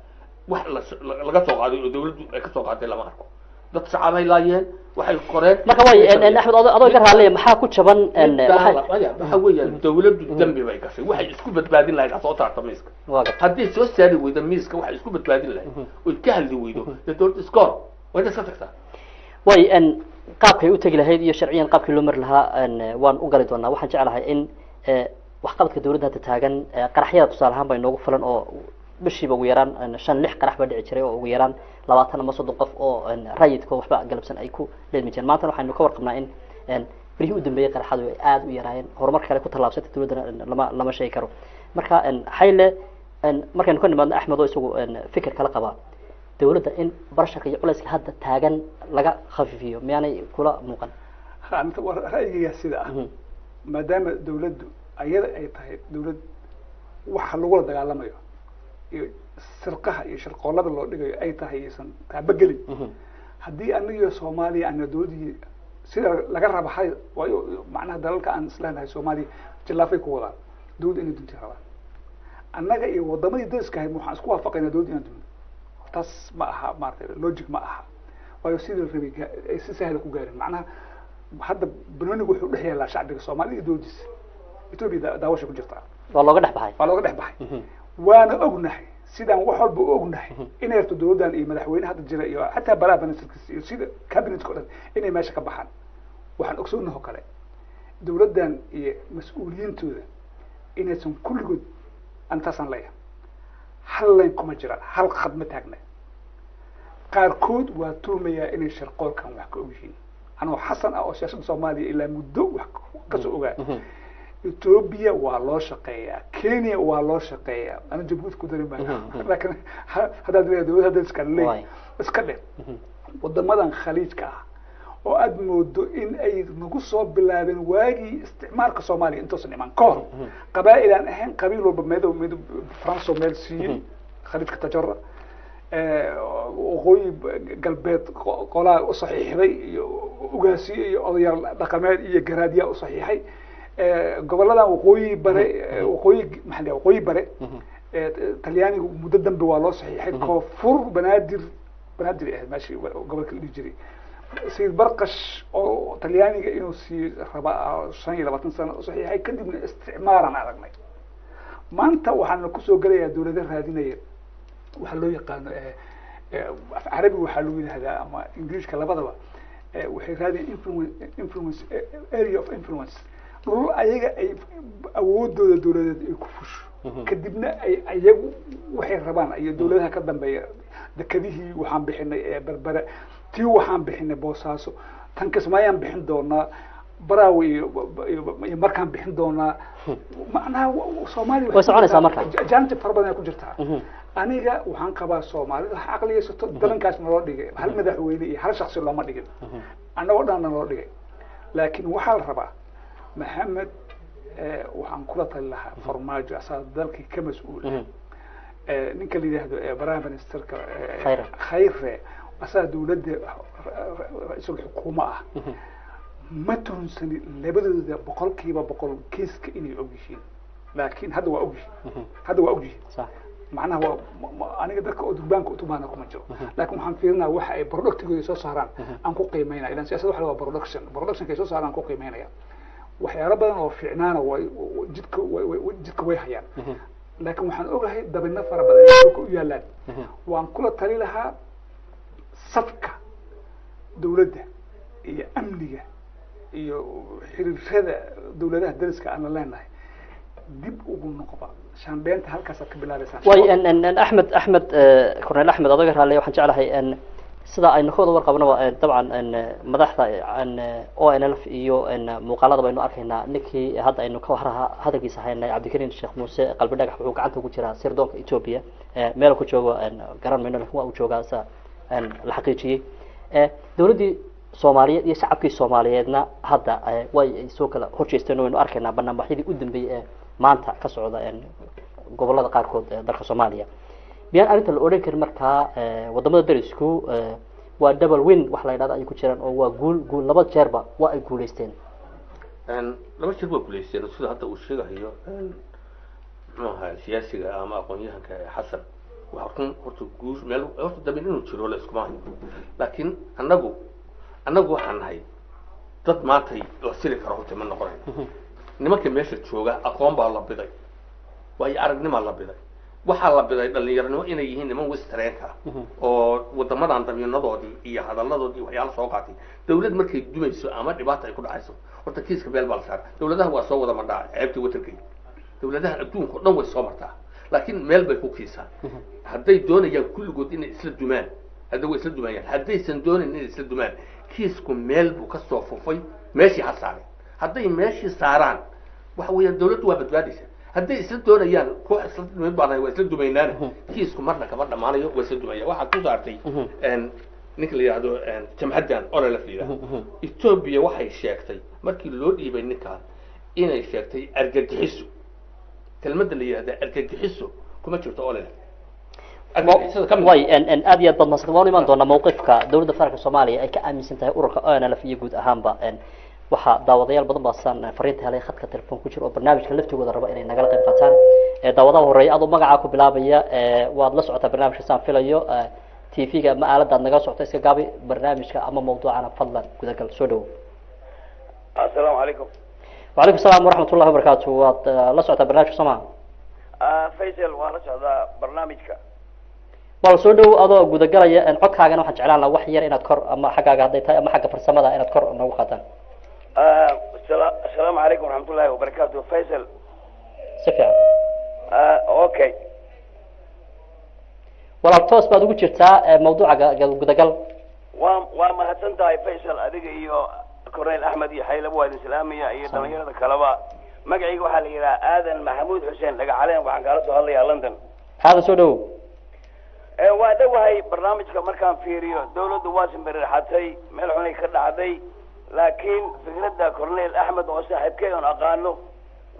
C: wax laga soo qaaday oo dawladdu ay ka soo qaaday lama arko. Dad shacabay laayeen, waxay qoreen.
A: Marka way Axmed, adoo iga raaliya, maxaa ku jaban
C: Waxa weeyaan dawladdu dembi bay gashay. Waxay isku badbaadin lahayd ha soo saarta miiska.
A: Waa garta.
C: Haddii soo saari weydo miiska waxay isku badbaadin lahayd oy ka hadli weydo, dee dawladda iskoor waa inay iska tagtaa.
A: Way qaabkay u tegi lahayd iyo sharciyan qaabkii loo mari lahaa waan u gali doonaa. Waxaan jeclahay in waxqabadka dawladda hadda taagan, qaraxyada tusaale ahaan bay noogu filan oo bishiiba ugu yaraan shan lix qarax baa dhici jiray oo ugu yaraan 20 ama 30 qof oo rayidka waxba galabsan ay ku leedmi jireen. Maantana waxaynu ka warqabnaa in bilihii u dambeeyey qaraxadu ay aada u yaraayeen. Horumarka kale ku tallaabsatay dawladdana lama sheegi karo. Marka Xayle, markaynu ka nimaadno Axmed oo isagu fikir kala qabaa. Dowladda in barasharka iyo culayska hadda taagan laga khafiifiyo miyaanay kula muuqan?
B: Ra'yigayga sida ah, maadaama dowladdu ayada ay tahay dowlad waxa lagula dagaalamayo iyo sirqaha iyo shirqoolada loo dhigayo ay tahay aysan taabagelin. Haddii anagiyo Soomaaliya ana dowladdii sida laga raba hay, waayo macnaha dalalka aan isleenahay Soomaaliya jillaafay ku wadaan, dowladda inay dunti rabaan. Annaga iyo wadamadii dariska ahayd waxaan isku waafaqaynaa dowladda inaan dumin. Taas ma aha, maaragtay, logic ma aha, waayo sidii la rabay ay si sahla ku gaarin. Macnaha hadda banooniga wuxuu dhex yaalaa shacbiga Soomaalida iyo dowladdiisa. Etoobiya daawasha ku jirtaa.
A: Waa looga dhex baxay.
B: Waa looga dhex baxay, waana ognahay sidaan wax walba u ognahay inay rabto dowladdan iyo madaxweyne hadda jira iyo xataa baraha ministerkiisa iyo sida cabinetka o dhan inay meesha ka baxaan. Waxaan ogsoonaho kale dowladdan iyo mas-uuliyiintooda inaysan kulligood antaasaan leeyahay hal line kuma jiraan, hal khad ma taagna. Qaarkood waa tuhmayaa inay shirqoolkan wax ka og yihiin. Anoo Xasan ah oo siyaasadda Soomaaliya ilaa muddo wax kasoo ogaa, Etoobiya waa loo shaqeeyaa, Kenya waa loo shaqeeyaa, ana Jabuuti ku dari maayo, laakiin haddaad leedahay dowlad hadda iska leey iska dhe wadamadan Khaliijka ah oo aada moodo in ay nagu soo bilaabeen waagii isticmaalka Soomaaliya intuusan iman ka hor, qabaa'il aan ahayn qabiil walba meedo mid Faranso meel siiyey Khaliijka Tajara, Waqooyi Galbeed qolaa u saxiixday iyo ugaasiyo iyo odayaal dhaqameed iyo garaadyaa u saxiixay, goboladan Waqooyi Bare, Waqooyi maxaa la, Waqooyi Bare Talyaanigu muddo dambe waa loo saxiixay, Koonfur Banaadir, Banaadir ahayd meeshii gobolka la dhihi jiray, Sayid Barqash oo Talyaaniga inuu sii raba 25 sano u saxiixay. Kadibna isticmaalaan aragnay. Maanta waxaana kusoo gelayaa dowlado raadinaya waxaa loo yaqaano, af Carabi waxaa lagu yidhahdaa ama Ingiriishka labadaba, waxay raadinayaan influence, area of influence, dhulal ayaga ay awoodooda dowladeed ay ku fusho, kadibna ay ayagu waxay rabaan iyo dowladaha ka dambeeya. Dekadihii waxaan bixinay ee Berbere, tii waxaan bixinay Boosaaso, tan Kismaayaan bixin doonaa, Baraawe iyo markaan bixin doonaa. Macnaha Soomaaliya
A: way soconaysaa marka.
B: Jaanti fara badan ay ku jirtaa. Aniga waxaan qabaa Soomaalida ha caqliyaysato. Dalankaas naloo dhigay hal madaxweyne iyo hal shaksi looma dhigin, annagoo dhan naloo dhigay. Laakiin waxaa la rabaa Maxamed, waxaan kula tali lahaa Farmaajo asaa dalkii ka mas-uula, ninka la yidhaahdo prime ministerka Khayre asaa dowladda ra-iisul xukuuma ah. Ma tuhunsani labadooda 100% kiiska inay og yihiin, laakiin hadda waa og yihiin, hadda waa og yihiin. Macnaha waa aniga dadka oo durbaanka utumaana kuma jiro, laakiin waxaan fiirinaya waxa ay productigooda soo saaraan aan ku qiimeynaya. Ilan siyasad waxa la waa production, productionka ay soo saaraan aan ku qiimeynaya. Waxyaalo badan oo fiicnaana way jidka way hayaan, laakiin waxaan ogahay dabino fara badan ay dhulka u yaalaan. Waan kula tali lahaa safka dowladda iyo amniga iyo xiriirada dowladaha dariska aan la leenahay dib ugu noqda shaambeynta, halkaasaad ka bilaabeysaan.
A: Way Axmed, Axmed, Cornel Axmed, adoga raalliya, waxaan jeclahay sida aynu ka wada warqabnaba dabcan madaxda ONLF iyo muuqaalada baynu arkaynaa. Ninkii hadda aynu ka hadalkiisa haynay, Cabdikariin Sheekh Muuse Qalbi Dhagax, wuxuu gacanta ugu jiraa sirdoonka Ethiopia. Meel ku joogo garan mayno, lakin waa uu joogaa sa la xaqiijiyey. Dowladdii Soomaaliyeed iyo shacabkii Soomaaliyeedna hadda way soo kala horjeesteen. Waynu arkaynaa banaanbaxyadii u dambeeyey ee maanta ka socda gobolada qaarkood ee dalka Soomaaliya. Miyaan arrinta la odhan karin markaa wadamada darisku waa double win wax la yidhahdo ay ku jiraan, oo waa guul, guul laba jeerba waa ay guuleysteen?
C: Laba jeer waa guuleysteen sida hadda uu sheegahayo muxuu ahaa siyaasiga ama aqoon-yahanka Xasan. Waa run, horta guush meel horta dabin inuu jiro la iskuma hayo, laakiin annagu waxaan nahay dad maantay la siri karo horta ma noqonayno. Nimanka meesha jooga aqoon baa la biday, waayo aragnimaa la biday, waxaa la biday dhalinyaranimo inay yihiin niman westreenka oo wadamadan dabiinadoodii iyo hadalladoodii waxyaala soo qaatay. Dawlad markay dumayso ama dhibaata ay ku dhacayso, horta kiiska meel baa la saara. Dawladaha waa soo wada madhaa ceebtii watergate, dawladaha adduunka o dhan way soo martaa, laakiin meel bay ku kiisaan. Hadday doonayaan kulligood inay isla dumaan, hadda way isla dumayaan. Haddaysan doonayn inay isla dumaan, kiisku meel buu ka soo fufay, meeshii ha saareen. Hadday meeshii saaraan, waxa weeyaan dawladdu waa badbaadaysa. Hadday isla doonayaan koox isla mid baan waa isla dumaynaana, kiisku marna kama dhammaanayo, waa isla dumaya. Waxaad ku saartay ninka la yidhahdo jamhaddan ONLF la yidhahdo, Etoobiya waxay sheegtay markii loo dhiibay ninkan inay sheegtay argagixiso. Kelmadda la yidhahda argagixiso kuma jirto ONLF.
A: Way aad iyo aad baad mahadsan. Waan imaan doonaa mawqifka dowladda federaalka Soomaaliya ay ka aaminsan tahay ururka ONLF iyo guud ahaanba. Waxaa daawadayaal badan baa saan fariinta helay khadka telefoon ku jira oo barnaamijka laftigooda raba inay nagala qayb qaataan. Daawadaha horeeya, adoo magacaa ku bilaabaya, waad la socotaa barnaamijka saan filayo. TV-ga ama aaladda aad nagala socoto iska gaabi, barnaamijka ama mawduucana fadlan gudagal. Soo dhawo.
D: Asalaamu calaykum.
A: Wacalaykum salaam waraxmat ullahi wabarakaatu. Waad la socotaa barnaamijka sooma?
D: Faysal, waa la socdaa barnaamijka.
A: Wal soo dhow adoo gudagalaya. Codkaagana waxaan jeclaan lahaa wax yar inaad kor, ama xaggaaga hadday tahay ama xagga farsamada, inaad kor noogu qaataan.
D: Asalaamu calaykum waraxmatullahi wabarakaatu, Faysal.
A: Si fiican.
D: Okay.
A: Walaal, toos baad ugu jirtaa mawduuca, gudagal.
D: Waa mahadsan tahay Faysal, adiga iyo Cornel Axmed iyo Xaylaba waa idin salaamaya iyo dhalinyarada kaleba. Magacayga waxaa la yidhaha Aadan Maxamuud Xuseen Dhagacaleen, waxaan kaala soo hadlayaa London.
A: Aadan, soo dhawow.
D: Waa dhowahay. Barnaamijka markaan fiiriyo, dawladdu waa simbirixatay, meel xunay ka dhacday, laakiin fikradda Cornel Axmed oo saaxiibkey oon aqaano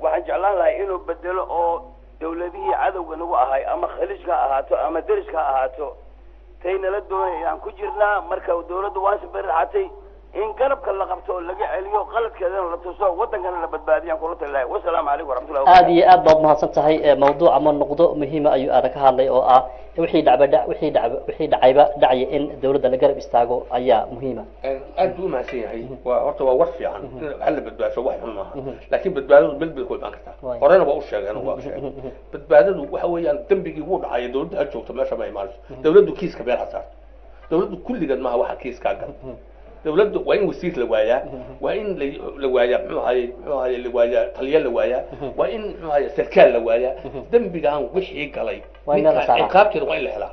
D: waxaan jeclaan lahay inuu bedelo oo dawladihii cadowga nagu ahay, ama khaliijka ha ahaato ama deriska ha ahaato, tay nala doonayaan ku jirnaa. Marka dawladdu waa simbirixatay, in garabka la qabto oo laga celiyo, qaladkeedana la tuso, wadankana la badbaadiyaan kula tali lahay. Wasalaamu calaykum waraxmatullahi.
A: Aada iyo aad baad mahadsan tahay. Mawduuc ama noqdo muhiima ayuu aadan ka hadlay oo ah wixii dhacba dha wixii dhacba wixii dhacayba dhacaya in dawladda la garab istaago ayaa muhiima.
C: Aad buu umahadsan yahay. Waa horta waa war fiican in wax la badbaasho, wax xun maaha, laakiin badbaadadu meel bay ku imaan kartaa. Horena waa u sheegeen, waa sheegay badbaadadu waxa weeyaan dembigii wuu dhacay, dawladda ha joogto, meesha ma imaanayso. Dawladdu kiiska meel ha saarto, dawladdu kulligeed maaha waxa kiiskaa gal. Dawladdu waa in wasiir la waayaa, waa in la waayaa muxuu ahaye la waayaa taliye, la waayaa, waa in muxuu ahaye sarkaal la waayaa. Dembigan wixii galay ninka ciqaabteeda waa in la helaa.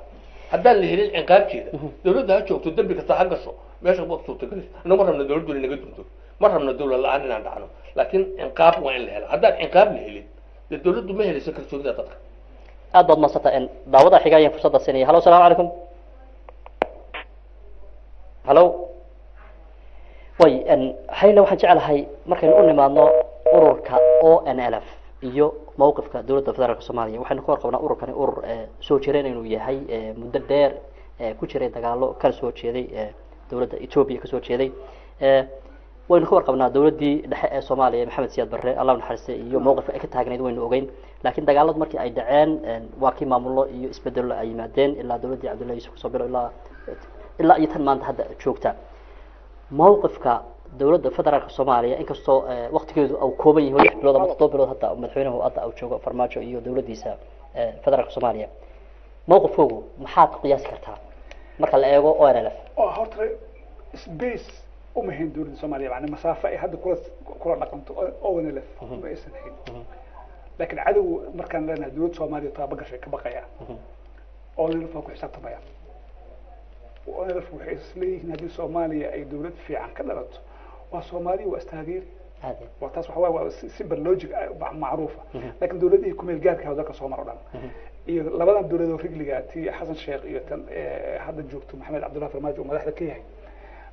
C: Haddaan la helin ciqaabteeda, dawladda ha joogto, dembi kasta ha gasho, meesha waa suurtagelaysa. Annagu ma rabna dawladdu inay naga dunto, ma rabna dawlad la-aan inaan dhacno, laakiin ciqaab waa in la helaa. Haddaan ciqaab la helin, dee dawladdu ma helayso kalsoonida dadka.
A: Aad baad mahadsantaa. Daawada xiga ayaan fursadda siinaya. Halo, asalaamu calaykum. Halo. Way hayla, waxaan jeclahay markaynu u nimaadno ururka ONLF iyo mawqifka dowladda federaalka Soomaaliya. Waxaynu ka warqabnaa ururkani urur soo jireen inuu yahay, muddo dheer ku jiray dagaalo kala soo jeeday dowladda Etoobiya kasoo jeeday. Waynu ka warqabnaa dowladdii dhexe ee Soomaaliya, Maxamed Siyaad Barre Allah naxariistay, iyo mawqifka ay ka taagnayd waynu ogeyn. Laakiin dagaaladu markii ay dhaceen waa kii maamullo iyo isbedello ay yimaadeen, ilaa dowladdii Cabdullahi Yuusuf kasoo bilo ilaa iyo tan maanta hadda joogta. Mawqifka dowladda federaalka Soomaaliya, inkastoo waktigeedu uu kooban yahay 6 bilood ama 7 bilood hadda madaxweynuhu hadda uu joogo Farmaajo iyo dowladdiisa federaalka Soomaaliya, mawqifkoogu maxaad ku qiyaasi kartaa marka la eego ONLF?
B: Horta space uma hayn dowladda Soomaaliya, macna masaafo ay hadda kula dhaqanto ONLF ma aysan hayn. Laakiin cadow markaan leenahay dowladda Soomaaliya taaba gashay ka baqaya, ONLF waa ku xisaabtamaya. ONLF waxay isleeyihiin haddii Soomaaliya ay dowlad fiican ka dhalato, waa Soomaaliya waa istaageeri. Waa taas, waxa waaye waa simple logic macruufa. Laakiin dowladihii kumeel gaarka ah dalka soo maro dhan iyo labadan dowladoo rigliga, tii Xasan Sheekh iyo tan hadda joogto Maxamed Cabdullahi Farmaajo uu madaxda ka yahay,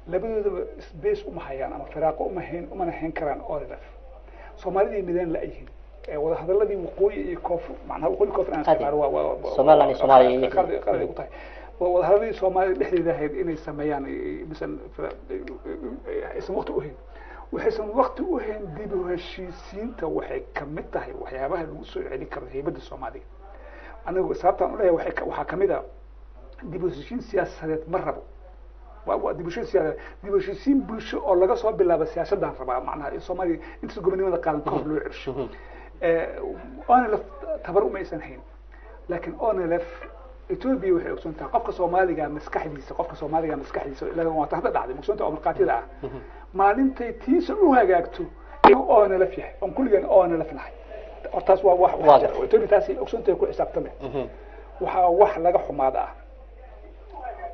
B: labadoodaba space uma hayaan ama firaaqo uma hayn, umana hayn karaan ONLF. Soomaalidii mideen la yihiin wadahadaladii waqooyi iyo koonfur, macnaha waqooyi koonfur aan isticmaalo waa
A: Somaliland iyo Soomaaliya.
B: Qalad ay ku tahay. Wadahadaladii Soomaalida dhexdeeda ahayd inay sameeyaan misan aysan waqti u hayn, waxaysan waqti u hayn. Dib u heshiisiinta waxay kamid tahay waxyaabaha lagu soo celin karo heybadda Soomaaliya. Anigu sababtaan uleeyahay waxaa kamid a dib u heshiisiin siyaasadeed ma rabo, waa dib u heshiisiin siyaasadeed, dib u heshiisiin bulsho oo laga soo bilaabo siyaasadaan rabaa, macnaha in Soomaaliya intaas gobonimada qaadan ka hor loo celsho. ONLF tabar uma aysan hayn, laakiin ONLF Ethiopia waxay ogsoon tahay qofka Soomaaliga maskaxdiisa, qofka Soomaaliga maskaxdiisa ilaa waa ta hadda dhacday ogsoon tahay oo markhaatida ah maalintay tiisa u hagaagto inuu ONLF yahay oon kulligeen ONLF nahay. Hortaas waa wax jira. Ethiopia taasay ogsoon tahay, ku xisaabtame. Waxaa wax laga xumaada ah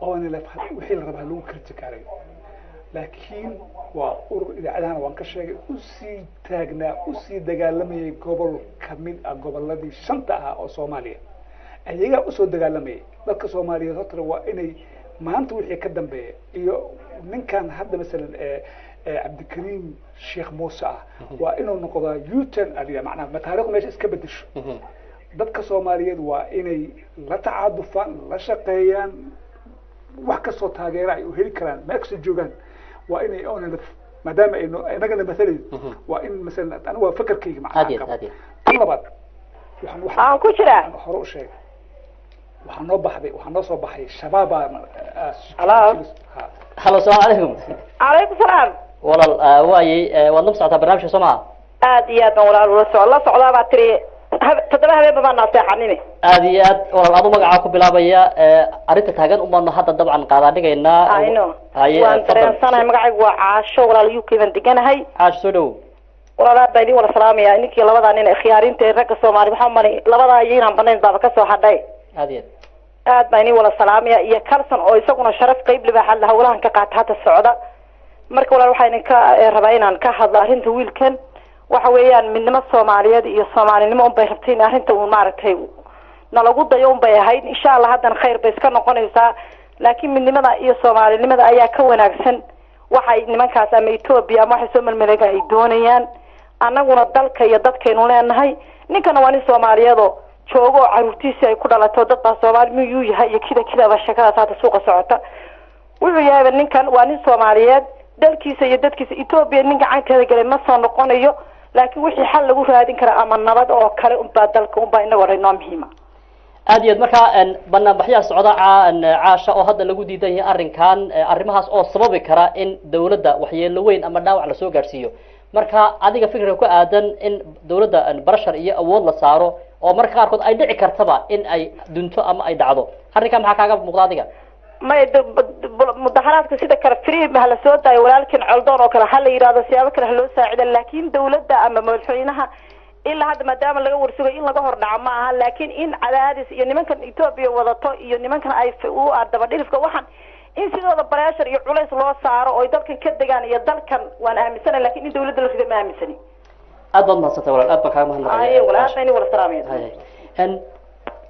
B: ONLF wixii la rabaa lagu kritikaarayo. Laakiin waa urur, idaacadahana waan ka sheegay, usii taagnaa, usii dagaalamayay gobol kamid ah goboladii shanta ah oo Soomaaliya, ayagaa usoo dagaalamayay. Dadka Soomaaliyeed horta waa inay maanta wixii ka dambeeya iyo ninkan hadda masalan Cabdikariim Sheekh Muuse ah waa inuu noqdaa U-turn aliya, macnaha ma taariikhdu meesha iska bedesho. Dadka Soomaaliyeed waa inay la tacaadufaan, la shaqeeyaan, wax kastoo taageera ay u heli karaan meel kastoo joogaan. Waa inay ONLF, maadaama aynu inagana matalayn, waa in masalan anigu waa fakarkayga macnaha
A: Aad iyo
B: qabo.
A: Aad iyo
B: Tan labaad, waxaan
E: Aan ku jiraa.
B: Aan hore u sheegay, waxaa noo baxday, waxaa noo soo baxay shabaabaa.
E: Hello?
B: Ha.
A: Halo, asalaamu calaykum.
E: Calaykum salaam.
A: Walaal, waayey, waad la socotaa barnaamijka, soo maha?
E: Aad iyo aad baan walaal ula soco, la socdaa baa tiri 7 habeenba baan naaseexanine.
A: Aad iyo aad walaal, adu magacaa ku bilaabaya, arrinta taagan unbaanu hadda dabcan qaadaa dhigaynaa.
E: Ayno.
A: Haye.
E: Waan
A: tafadal.
E: dareensanahay. Magacaygu waa Caasho walaal, UK baan deganahay.
A: Caasho, soo dhawow.
E: Walaal, aad baa idin wala salaamaya ninkii labadaa nin ee khiyaarinta ee ragga Soomaali. Waxaa malay labadaa iyo inaan banayn baaba kasoo hadhay.
A: Aad iyo aad.
E: Aad baa idin wala salaamaya iyo Carlson oo isaguna sharaf qeyb libaaxad la hawlahan ka qaata hadda socda. Marka walaal, waxaa idinka rabaa inaan ka hadlo arrinta wiilkan. Waxa weeyaan midnimo Soomaaliyeed iyo Soomaalinimo unbay rabtay in arrinta uun maaragtay nalagu dayo unbay ahayd. Insha Allah haddana khayr bay iska noqonaysaa, laakiin midnimada iyo Soomaalinimada ayaa ka wanaagsan waxay nimankaas ama Ethiopia ama waxay soo melmeleega ay doonayaan. Annaguna dalka iyo dadkaynu leenahay. Ninkana waa nin Soomaaliyeed oo joogo oo caruurtiisii ay ku dhalato. Dad baa Soomaali miyuu yahay iyo kida kidaba sheekadaas hadda suuqa socota. Wuxuu yahayba ninkan waa nin Soomaaliyeed, dalkiisa iyo dadkiisa Ethiopia nin gacanteeda galay ma soo noqonayo, laakiin wixii xal lagu raadin karaa ama nabad oo kale unbaa dalka unbaa inagoo dhan inoo muhiima.
A: Aad iyo aad. Marka banaanbaxyaha socda Caasha oo hadda lagu diidan yahay arrinkan, arrimahaas oo sababi kara in dawladda waxyeelo weyn ama dhaawac lasoo gaadhsiiyo, marka adiga fikirka ku aadan in dawladda pressure iyo awood la saaro oo marka qaarkood ay dhici kartaba in ay dunto ama ay dhacdo, arrinkan maxaa kaaga muuqda adiga?
E: May, mudaharaadka sida kale free ha la soo daayo walaalkin Coldoon oo kale, ha la yidhahdo siyaabo kale ha loo saacida, laakiin dawladda ama madaxweynaha ilaa hadda maadaama laga warsugayo in laga hor dhaco ma aha, laakiin in cadaadis iyo nimankan Ethiopia wadato iyo nimankan ay u daba dhilifka waxaan in sidooda pressure iyo culays loo saaro oo ay dalkan ka degaan iyo dalkan waan aaminsanahay, laakiin in dawladda la rido ma aaminsani.
A: Aad baad mahadsantay walaal, aad baan kaaga mahadnaqaya.
E: Aye walaal, aad baan idin wala salaamaya.
A: Hay, hay.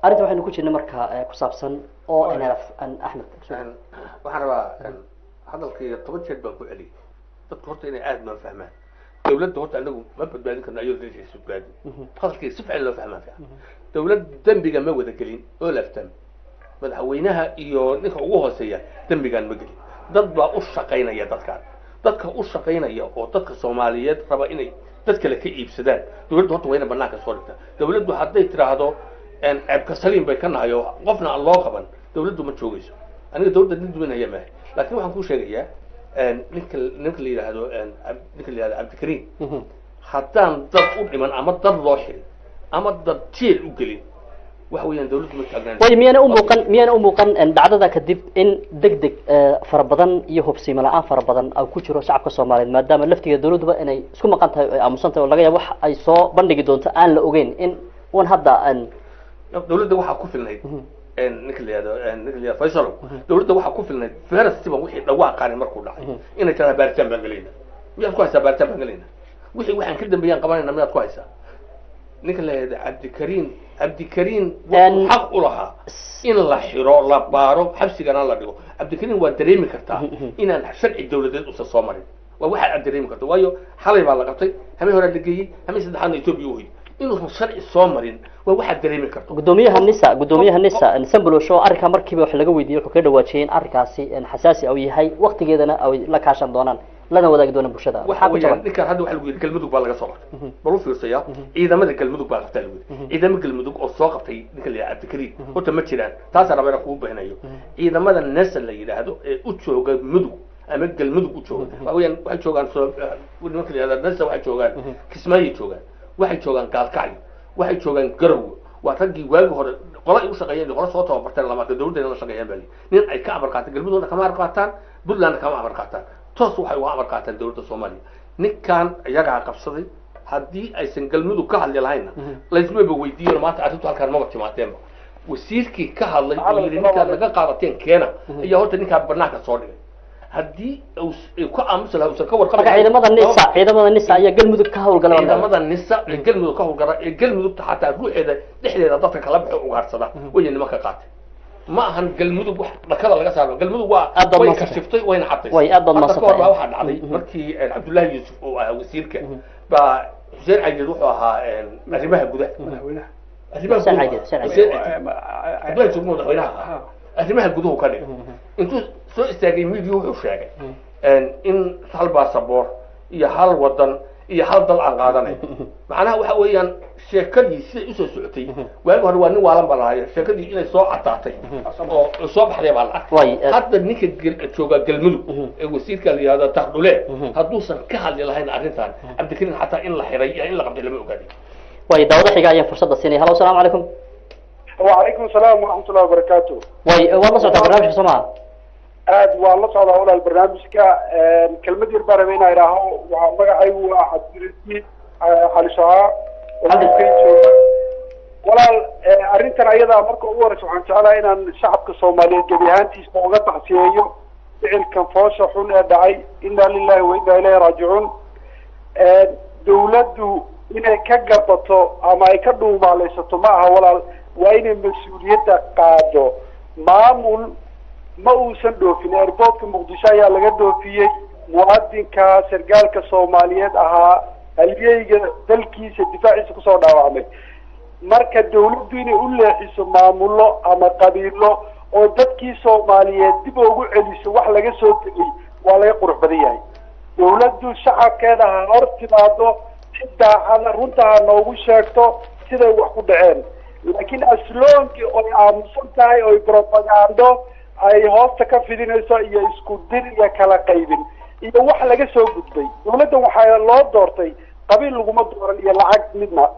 A: Arrinta waxaynu ku jirnay marka ku saabsan ONLF, Axmed.
C: Waxaan rabaa hadalkayga 10 jeer baan ku celiyay, dadku horta inay aad noo fahmaan. Dawladda horta anagu ma badbaadin karno ayadoo dalkiisa badbaadin. Hadalkayga si fiican loo fahmaa fiican. Dawlad dembiga ma wada gelin oo laftan madaxweynaha iyo ninka ugu hooseeya dembigan ma gelin. Dad baa u shaqaynaya dadkan, dadka u shaqaynaya oo dadka Soomaaliyeed raba inay dad kale ka iibsadaan. Dawladdu horta waa inay banaanka soo dhigtaa. Dawladdu hadday tiraahdo ceebka saliim bay ka nahay oo qofna aan loo qaban, dawladdu ma joogayso. Aniga dawladda nin duminaya maaha, laakiin waxaan kuu sheegayaa ninka la yidhaahdo ninka la yidhahdo Cabdikariim, haddaan dad u dhiman ama dad loo xirin ama dad jeel u gelin, waxa weeyaan dawladdu ma taagnaan.
A: Way miyaana u muuqan dhacdada kadib in deg deg fara badan iyo hubsiimo la-aan fara badan ay ku jiro shacabka Soomaaliyeed, maadaama laftigeeda dawladduba inay isku maqan tahay oo ay aamusan tahay oo laga yaabo wax ay soo bandhigi doonto aan la ogeyn in un hadda
C: Dawladda waxaa ku filnayd, ninka la yihahdo Faysalo, dawladda waxaa ku filnayd ferastiba wixii dhawaaqaani markuu dhacay inay tiraa baaritaan baan gelayna. Miyaad ku haysaa? Baaritaan baan gelayna, wixii waxaan ka dambeeyaan qabanayna, miyaad ku haysaa? Ninka la yihahdo Cabdikariim wuxuu xaq u lahaa in la xiro, la baaro, xabsigana la dhigo. Cabdikariim waa dareemi kartaa inaan sharci dawladeed usan soo marin. Waa waxaad aad dareemi karta, waayo xalay baa la qabtay, hameen horaa la geeyey, hameen saddexaadna Ethiopia u hoyay. Inuusan sharci soo marin waa waxaad dareemi karto.
A: Gudoomiyaha NISA Sambolosho arrinkaa markiiba wax laga weydiiyey, wuxuu ka dhawaajiyey in arrinkaasi xasaasi uu yahay, waqtigeedana ay la kaashan doonaan lana wadaagi doonaan bulshada.
C: Waxa
A: Maxaa ku
C: weeyaan
A: jaban?
C: Ninkaan hadda waxa lagu yidhi Galmudug baa laga soo qabtay. Bal u fiirsaya, ciidamada Galmudug baa qabtaa lagu yidhi. Ciidamo Galmudug oo soo qabtay ninka la yidhaha Cabdikariim horta ma jiraan. Taasaa raba inaan kugu bahinayo. Ciidamada NISA la yidhaahdo ee u jooga Mudug ama Galmudug u jooga, waxa weeyaan waxay joogaan soo nimanka la yidhahda NISA, waxay joogaan Kismaayoy joogaan, waxay joogaan Gaalkacyo, waxay joogaan Garowe. Waa raggii waagi hore qola ay u shaqeeyeen, qola soo tababarteen lama arka. Dawladda la shaqeeyaan baa nin ay ka amar qaataan Galmudugna kama amar qaataan, Puntlandna kama amar qaataan, toos waxay uga amar qaataan dawladda Soomaaliya. Ninkan iyagaa qabsaday. Haddii aysan Galmudug ka hadli lahaynna laysmaba weydiiyo maanta arrintu halkaan maba timaadeenba. Wasiirkii ka hadlay oo yidhi ninkaad naga qaadateen keena ayaa horta ninkaa banaanka soo dhigay. Haddii uu ka aamusi lahaa, uusan ka warqabi
A: Marka ciidamada NISA ayaa Galmudug ka howlgala.
C: Ciidamada NISA ee Galmudug ka howlgala, ee Galmudugta xataa ruuxeeda dhexdeeda dadka kala baxo ugaadhsada way nimanka qaatay. Ma ahan Galmudug wax dhakada laga saaro. Galmudug waa
A: Aad baad
C: way
A: mahadsantahay.
C: kashiftay, wayna cadaysay.
A: Way, aad baad
C: Hadda ka hor baa
A: mahadsantahay.
C: waxaa dhacday markii Cabdullaahi Yuusuf uu ahaa wasiirka baa Xuseen Caygeed wuxuu ahaa arrimaha gudaha.
B: Madaxweynaha.
C: Arrimaha
A: Xuseen
C: gudaha.
A: Caygeed, Xuseen Caygeed.
C: Xuseen Caygeed. Cabdullaahi Yuusuf madaxweynaha ahaa, arrimaha guduhu ka dhigay. Intuu soo istaagay miidiya wuxuu sheegay in hal baasaboor iyo hal wadan iyo hal dal aan qaadanay. Macnaha waxa weeyaan, sheekadii siday usoo socotay waagi hore waa nin waalan baa lahayo, sheekadii inay soo cadaatay oo soo baxday baa la arkay.
A: Way,
C: Hadda ninka jooga Galmudug ee wasiirka la yihahdo Taqdhule, hadduusan ka hadli lahayn arrintan, Cabdikariin xataa in la xiray iyo in la qabtay lama ogaadin.
A: Way, daawada xiga ayaan fursadda siinaya. Halo, asalaamu calaykum.
F: وعليكم السلام ورحمة الله وبركاته.
A: Way, waad la socotaa barnaamijka, soo maha?
F: Aad waan la socdaa walaal barnaamijka. Kelmad yar baan rabay inaan idhaaho. Waxaa magacaygu waa Cabdirasiid Cali Shahaa oo UK jooga. Walaal, arrintan ayadaa marka ugu horeysa waxaan jeclahay inaan shacabka Soomaaliyeed gebi ahaantiisa uga tacsiyeeyo ficilkan foosha xun ee dhacay. Inna lillahi wa inna ilayhi raajicuun. Dawladdu inay ka gabato ama ay ka dhuumaaleysato ma aha walaal, waa inay mas-uuliyadda qaado. Maamul ma uusan dhoofin, airportka Muqdisho ayaa laga dhoofiyey muwaadinka sargaalka Soomaaliyeed ahaa, halyeyga dalkiisa difaaciisa kusoo dhaawacmay. Marka dawladdu inay u leexiso maamullo ama qabiilo oo dadkii Soomaaliyeed dib ugu celiso wax laga soo tegay waa laga qurux badan yahay. Dawladdu shacabkeeda ha hor timaado, si daacada runta ha noogu sheegto siday wax ku dhaceen. Laakiin asloonkii oy aamusan tahay, oy propagando ay hoosta ka fidinayso iyo isku dir iyo kala qaybin iyo wax laga soo gudbay. Dawladdan waxaa loo doortay, qabiil laguma dooran iyo lacag midna,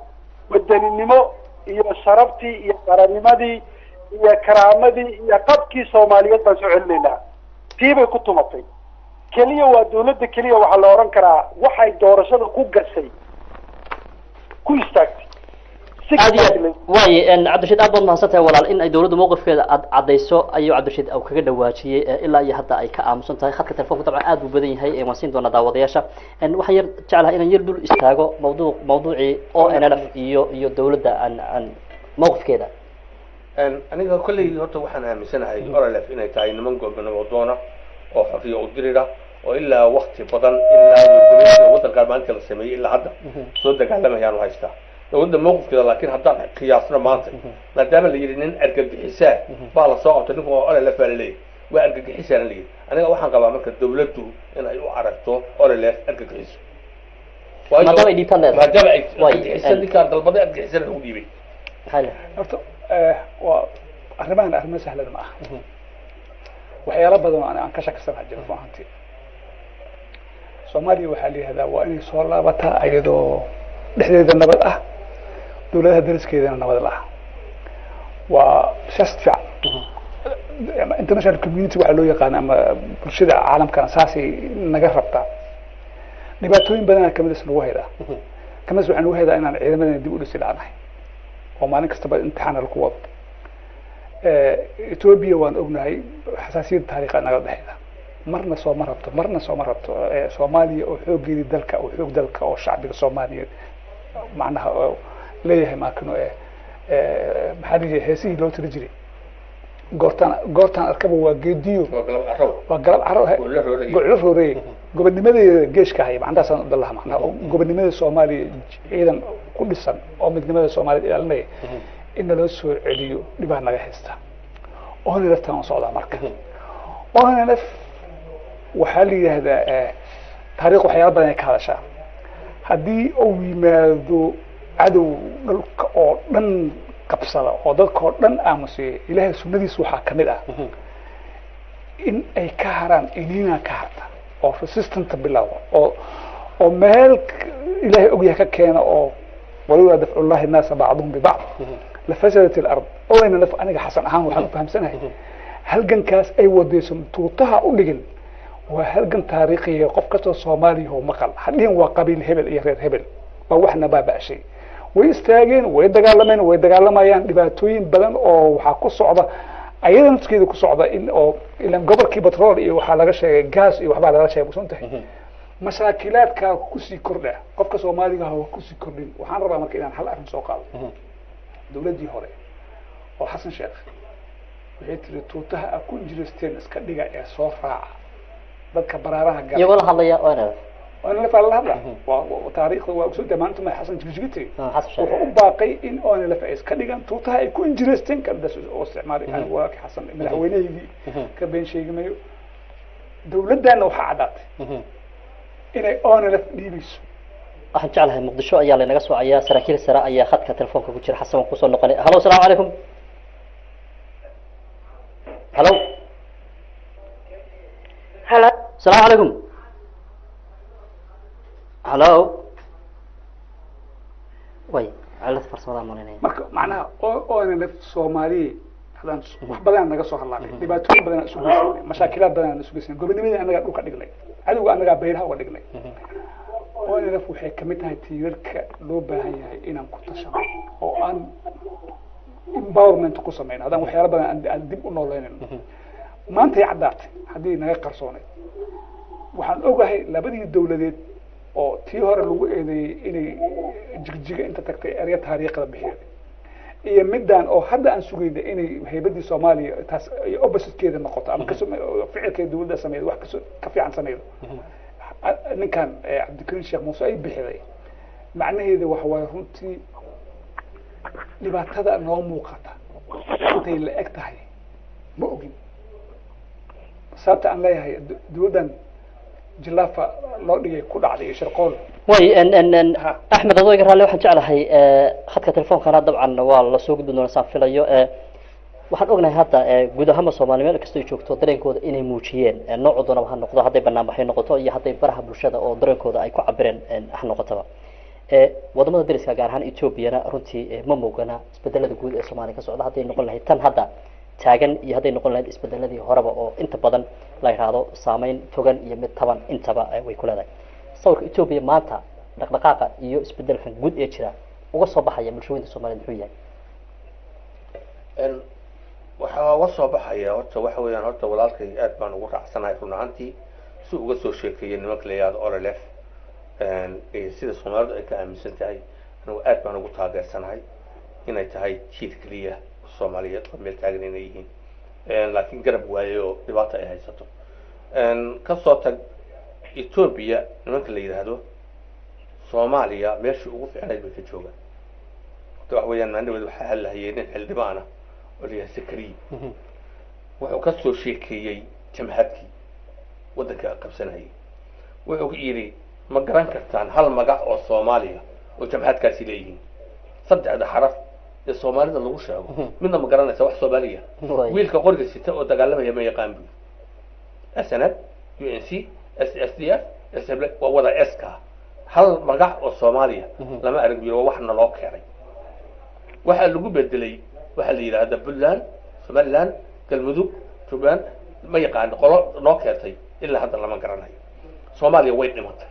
F: wadaninimo iyo sharaftii iyo qarannimadii iyo karaamadii iyo qabkii Soomaaliyeed baan soo celinaynaa. Tii bay ku tumatay. Keliya waa dawladda keliya waxaa la oran karaa waxay doorashada ku gashay ku istaagtay.
A: Aad iyo aad. Waay, Cabdirashiid, aad baad mahadsan tahay walaal. In ay dawladdu mowqifkeeda ad caddayso ayuu Cabdirashiid uu kaga dhawaajiyey, ilaa iyo hadda ay ka aamusan tahay. Khadka telefonka dabcan aad buu badan yahay, waan siin doonaa daawadayaasha. Waxaan yar jeclahay inaan yar dul istaago mawduucii ONLF iyo dawladda aan mowqifkeeda.
C: Aniga kolley horta waxaan aaminsanahay ONLF inay tahay niman goobnabadoona oo xorriya u dirira oo ilaa wakti badan, ilaa iyo gumaysiga waddankaan maalinta la sameeyey ilaa hadda soo dagaalamayaan u haystaa dawladda mowqifkeeda. Laakiin haddaan qiyaasno maanta, maadaama la yidhi nin argagixisaa baa la soo qabtay, ninku waa ONLF baa laleeyahy, waa argagixisaana la yidhi, aniga waxaan qabaa marka dawladdu inay u aragto ONLF argagixiso.
A: Maadaama ay dhiibtaan leedahay.
C: Maadaama ay argagixisa ninkaan dalbaday argagixisana lagu dhiibay.
A: Maxaa leedahay?
B: Horta waa arrimahan arrimo sahlan ma aha. Waxyaalo badan oo aan ka shakisanaha jira run ahantii. Soomaaliya waxaa la yihahdaa waa inay soo laabataa iyadoo dhexdeeda nabad ah, dawladaha dariskeedana nabad la ah. Waa siyaasad fiican. International community waxaa loo yaqaana ama bulshada caalamkana saasay naga rabtaa. Dhibaatooyin badana kamid is nagu haydaa, kamid waxaa nagu haydaa inaan ciidamadana dib u dhisi la'nahay oo maalin kastaba imtixaana lagu wado. Ethiopia waan ognahay xasaasiyadda taariikha naga dhexeyda, marna sooma rabto, marna sooma rabto Soomaaliya oo xooggeedii dalka oo xoog dalka oo shacbiga Soomaaliyeed macnaha oo leeyahay maakino maxaa dhihi heesihii loo tiri jiray, goortaan goortaan arkaba waa geediyo.
C: Waa galab carro.
B: Waa galab caro.
C: Goclo rooreeye.
B: Goclo rooreeye gobonnimadeeda geeshka haya macnahaasaan u dalaha, macnaha oo gobonnimada Soomaaliya ciidan ku dhisan oo midnimada Soomaaliya ilaalinaya in naloo soo celiyo dhibaa naga haysta. ONLF taan u socdaa. Marka ONLF waxaa la yidhaahdaa taariikh waxyaala badan ay ka hadashaa. Haddii uu yimaado cadow dhulka oo dhan qabsada oo dadka oo dhan aamusiya, Ilaahay sunnadiisa waxaa kamid ah in ay ka haraan iniina ka harta oo resistant bilowda oo meel Ilaahay ogyahay ka keena oo walowlaa dafcullahi nnaasa bacduhum bibacd lafasadat alard. ONLF aniga Xasan ahaan waxaan u fahamsanahay halgankaas ay wadayso tuutaha u dhigin waa halgan taariikhiya. Qof kastoo Soomaaliya oo maqal hadhihin waa qabiil hebel iyo reer hebel, waa waxna baaba'shay. Way istaageen, way dagaalameen, way dagaalamayaan. Dhibaatooyin badan oo waxaa ku socda Ayada nafskeeda ku socda in oo ilan gobolkii batrool iyo waxaa laga sheegay gas iyo waxbaa laga sheegay, kusan tahay mashaakilaadkaa kusii kordha, qofka Soomaaliga ah waa kusii kordhin. Waxaan rabaa marka inaan hal arrin soo qaado. Dowladdii hore oo Xasan Sheekh waxay tiri, tuutaha a ku injiristeen iska dhiga ee soo raaca dadka baraaraha gala.
A: Iyagoo la hadlaya ONLF.
B: ONLF aa lala hadla. Waa taariikhda, waa ogsoon tahay maalinta ma Xasan Jigjiga tegey.
A: Xasan Sheekh
B: wuxuu u baaqay in ONLF ay iska dhigaan tuutaha ay ku injiristeen kandas oo isticmaalay. Anigu waa Xasan madaxweynahaygii, ka been sheegi mayo. Dowladdaana waxaa caddaatay inay ONLF dhiibayso.
A: Waxaan jeclahay Muqdisho ayaa laynaga socayaa, saraakiil sare ayaa khadka telefoonka ku jira. Xasan, waan kusoo noqonay. Halo, asalaamu calaykum. Halo.
E: Halo.
A: Asalaamu calaykum. Halo, way cilad farsamada malinaya.
B: Marka macnaha ONLF Soomaaliya haddaan wax badan naga soo hadlaanay, dhibaatooyin badan isu geysanay, mashaakilaad badan isu geysanay, gobonimadii annagaa dhulka dhignay, cadowga annagaa bayraha uga dhignay. ONLF waxay kamid tahay tiirarka loo baahan yahay inaan ku tashano oo aan empowerment ku sameyno, haddaan waxyaalo badan aan dib u nooleynayno. Maantay caddaatay haddii naga qarsooneyd. Waxaan ogahay labadii dowladeed oo tii hore lagu eedeeyey inay Jigjiga inta tagtay erya taariikhda bixiyeed, iyo middan oo hadda aan sugayna inay haybaddii Soomaaliya taas ay oppositekeeda noqoto ama kasoo ficilkeeda dowladda sameeydo, wax kasoo ka fiican sameydo, ninkan Cabdikariim Sheekh Muuse ay bixiday. Macnaheeda waxa waaye runtii dhibaatada noo muuqata intay la eg tahay ma ogin. Sababta aan leeyahay dowladdan jilaafa loo dhigay ku dhacday iyo shirqool.
A: Way n n n Axmed, adoo iga raalli, waxaan jeclahay khadka telefoonkana dabcan waa lasoo gudbin doona saan filayo. Waxaan ognahay hadda guud ahaanba Soomaali meel kastoo ay joogto dareenkooda inay muujiyeen, noocu doonaba ha noqdo, hadday banaanbaxyo noqoto iyo hadday baraha bulshada oo dareenkooda ay ku cabireen ha noqotaba. Wadamada dariska, gaar ahaan Ethoobiana, runtii ma moogana isbedelada guud ee Soomaaliya ka socda, hadday noqon lahayd tan hadda taagan iyo hadday noqon lahayd isbedeladii horeba, oo inta badan la yidhaahdo saameyn togan iyo mid taban intaba way ku leedahay. Sawirka Ethiopia maanta dhaqdhaqaaqa iyo isbedelkan guud ee jira uga soo baxaya bulshooyinka Soomaaliyed muxuu yahay?
C: Waxaa uga soo baxaya horta waxa weeyaan, horta walaalkay aad baan ugu raacsanahay run ahaantii si uga soo sheekeeyay nimanka la yihahdo OLF iyo sida Soomaalidu ay ka aaminsan tahay. Anigu aad baan ugu taageersanahay inay tahay jiil keliya Soomaaliyeed oo meel taagan inay yihiin, laakiin garab waaye oo dhibaata ay haysato. Kasoo tag Ethiopia, nimanka la yidhaahdo Soomaaliya meeshii ugu fiicnayd bay ka joogaan. Horta waxa weeyaan maalin waxaa hadlahayay nin xildhibaan ah oo la yidhaha Sakariye, wuxuu ka soo sheekeeyey jamhadkii waddanka qabsanayay. Wuxuu yidhi, ma garan kartaan hal magac oo Soomaaliya oo jamhadkaasi leeyihiin? Saddexda xaraf ee Soomaalida lagu sheego midna ma garanaysa wax Soomaaliya? Wiilka qoriga sita oo dagaalamaya ma yaqaan buy. SNL, UNC, SSDF, SL, waa wada SK. Hal magac oo Soomaaliya lama arag buy. Waa wax naloo keenay, waxaa lagu bedelay waxaa la yidhaahda Puntland, Somaliland, Galmudug, Jubbaland, ma yaqaano. Qolo noo keentay ilaa hadda lama garanayo. Soomaaliya way dhimatay,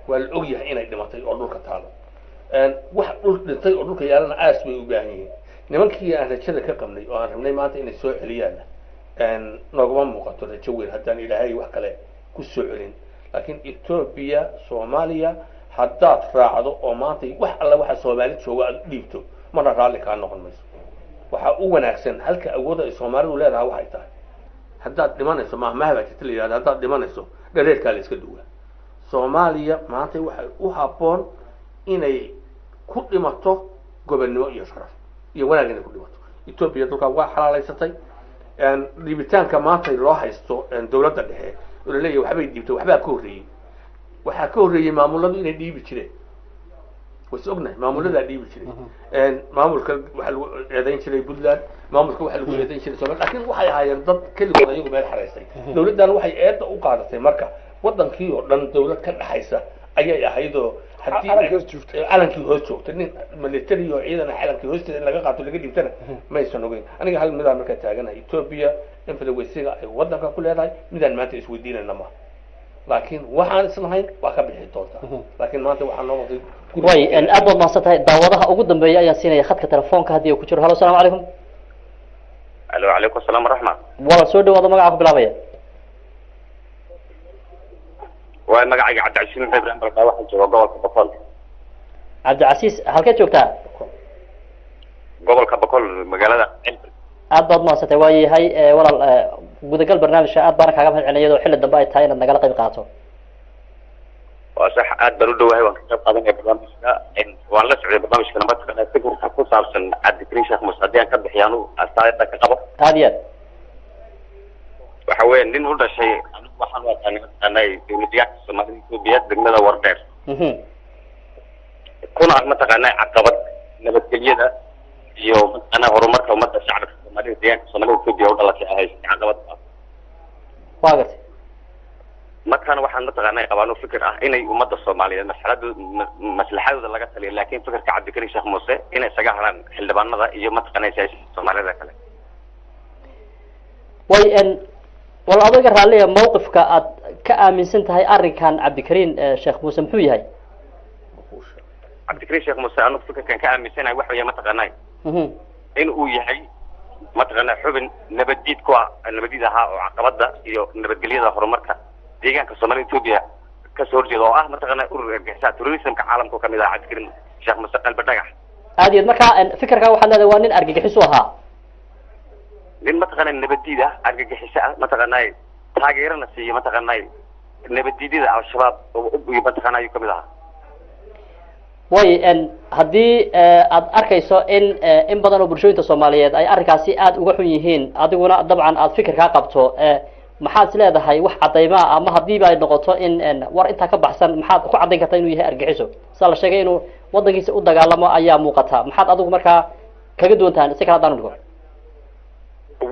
C: waa la og yahay inay dhimatay oo dhulka taalo. Wax dhul dhintay oo dhulka yaalana aas bay u baahan yihiin. Nimankii aan rajada ka qabnay oo aan rabnay maanta inay soo celiyaanna noogama muuqato rajo weyn haddaan Ilaahay wax kale ku soo celin. Laakiin Ethiopia Soomaaliya haddaad raacdo oo maanta wax alla waxa Soomaali jooga aad u dhiibto, marna raalli kaa noqon mayso. Waxaa u wanaagsan halka awoodda ay Soomaalidu leedahay waxay tahay, haddaad dhimanayso, mahmaha baa jirta la yidhahda, haddaad dhimanayso dhareerkaa la iska duwaa. Soomaaliya maanta waxay u habboon inay ku dhimato gobonnimo iyo sharaf iyo wanaag inay ku dhimato. Ethiopia dhulkaa waa xalaalaysatay. Dhiibitaanka maanta loo haysto dowladda dhexe oo laleeyahay waxbay dhiibtay, waxbaa ka horreeyey. Waxaa ka horreeyey maamuladu inay dhiibi jireen, was ognahay maamuladaa dhiibi jiray. Maamulka waxaa lagu eedayn jiray Puntland, maamulka waxaa lagu eedayn jiray Somalia, lakin waxay ahaayeen dad keligood ayagu meel xaraystay. Dowladdan waxay eedda u qaadatay marka wadankii oo dhan dowlad ka dhaxaysa ayay ahaydoo haddii
B: Calankii hoos joogtay.
C: Calankii hoos joogtay, nin military oo ciidan calankii hoosteeda in laga qaato laga dhiibtana maysan ogeyn. Aniga hal midaan markaa taaganahay, Ethiopia influencega ay wadanka ku leedahay midaan maanta isweydiinayna maaha, laakiin waxaan islahayn waa ka bixi doontaa. Laakiin maanta waxaa noo noqday
A: way aad baad mahadsan tahay. Daawadaha ugu dambeeya ayaan siinaya khadka telefoonka haddii uu ku jiro. Halo, asalaamu calaykum.
G: Alo, calaykum asalaam waraxma.
A: Walaal, soo dhawaado, magaca ku bilaabaya.
G: Waa magacayga Cabdicasiis Maxamed Ibrahim Balkaa, waxaan joogaa gobolka Boqol.
A: Cabdicasiis, halkeed joogtaa?
G: Gobolka Boqol, magaalada Cilbir.
A: Aad baad mahadsantay. Waa yahay, walaal, gudagal barnaamijka. Aad baana kaaga mahad celinaya iyadoo xilli dambe ay tahay inaad nagala qayb qaato.
G: Waa sax, aad baan u dhowahay, waan ka qayb qaadanaya barnaamijka. Waan la socday barnaamijkana. Mataqaanaa, fikirka ku saabsan Cabdikariin Sheekh Muuse haddii aan ka bixiyo anu astaayada ka qabo,
A: Aada iyo aad.
G: Waxa weeye nin u dhashay, anigu waxaan u aqaanay mataqaanay dowlad deegaanka Soomaalida Etoobiya, degmada Wardheer, kuna ah mataqaanaa caqabad nabadgelyada iyo mataqaanaa horumarka ummadda shacabka Soomaalida deegaanka Soomaalida Etoobiya u dhalatay ahayd caqabad.
A: Waa gartay.
G: Markaana waxaan mataqaanaa qabaano fikir ah inay ummadda Soomaaliyeed maslaxadooda maslaxadooda laga taliyo, laakiin fikirka Cabdikariin Sheekh Muuse inay isaga haraan xildhibaanada iyo mataqaanaa siyaasiyiinta Soomaalida kale.
A: Way wal adiga raalliya, mawqifka aad ka aaminsan tahay arrinkan Cabdikariin Sheekh Muuse muxuu yahay?
G: Cabdikariin Sheekh Muuse anigu fikirkan ka aaminsanahay waxa weeye mataqaanaa in uu yahay mataqaanaa xubin nabaddiid ku ah, nabaddiid ahaa oo caqabada iyo nabadgelyada horumarka deegaanka Soomaalida Etoobiya kasoo horjeeda, oo ah mataqaanaa urur argagixisada terrorismka caalamka oo kamid ah, Cabdikariin Sheekh Muuse Qalbi Dhagax.
A: Aad iyo aad. Marka fikirkaa waxaad leedahay waa nin argagixis u ahaa.
G: Nin mataqaanaa nabaddiid ah, argagixiso ah, mataqaanaa taageerana siiya mataqaanaa nabaddiidyada Al-Shabaab iyo mataqaanaa ayuu kamid ahaa.
A: Way haddii aad arkayso in in badan oo bulshooyinka Soomaaliyeed ay arrinkaasi aada uga xun yihiin, adiguna dabcan aad fikirkaa qabto, maxaad is leedahay wax caddaymaa, ama haddiiba ay noqoto in war intaa ka baxsan, maxaad ku caddayn kartaa inuu yahay argagixiso? Sida la sheegay inuu waddankiisa u dagaalamo ayaa muuqata. Maxaad adigu markaa kaga duwan tahay si kale haddaan dhigo?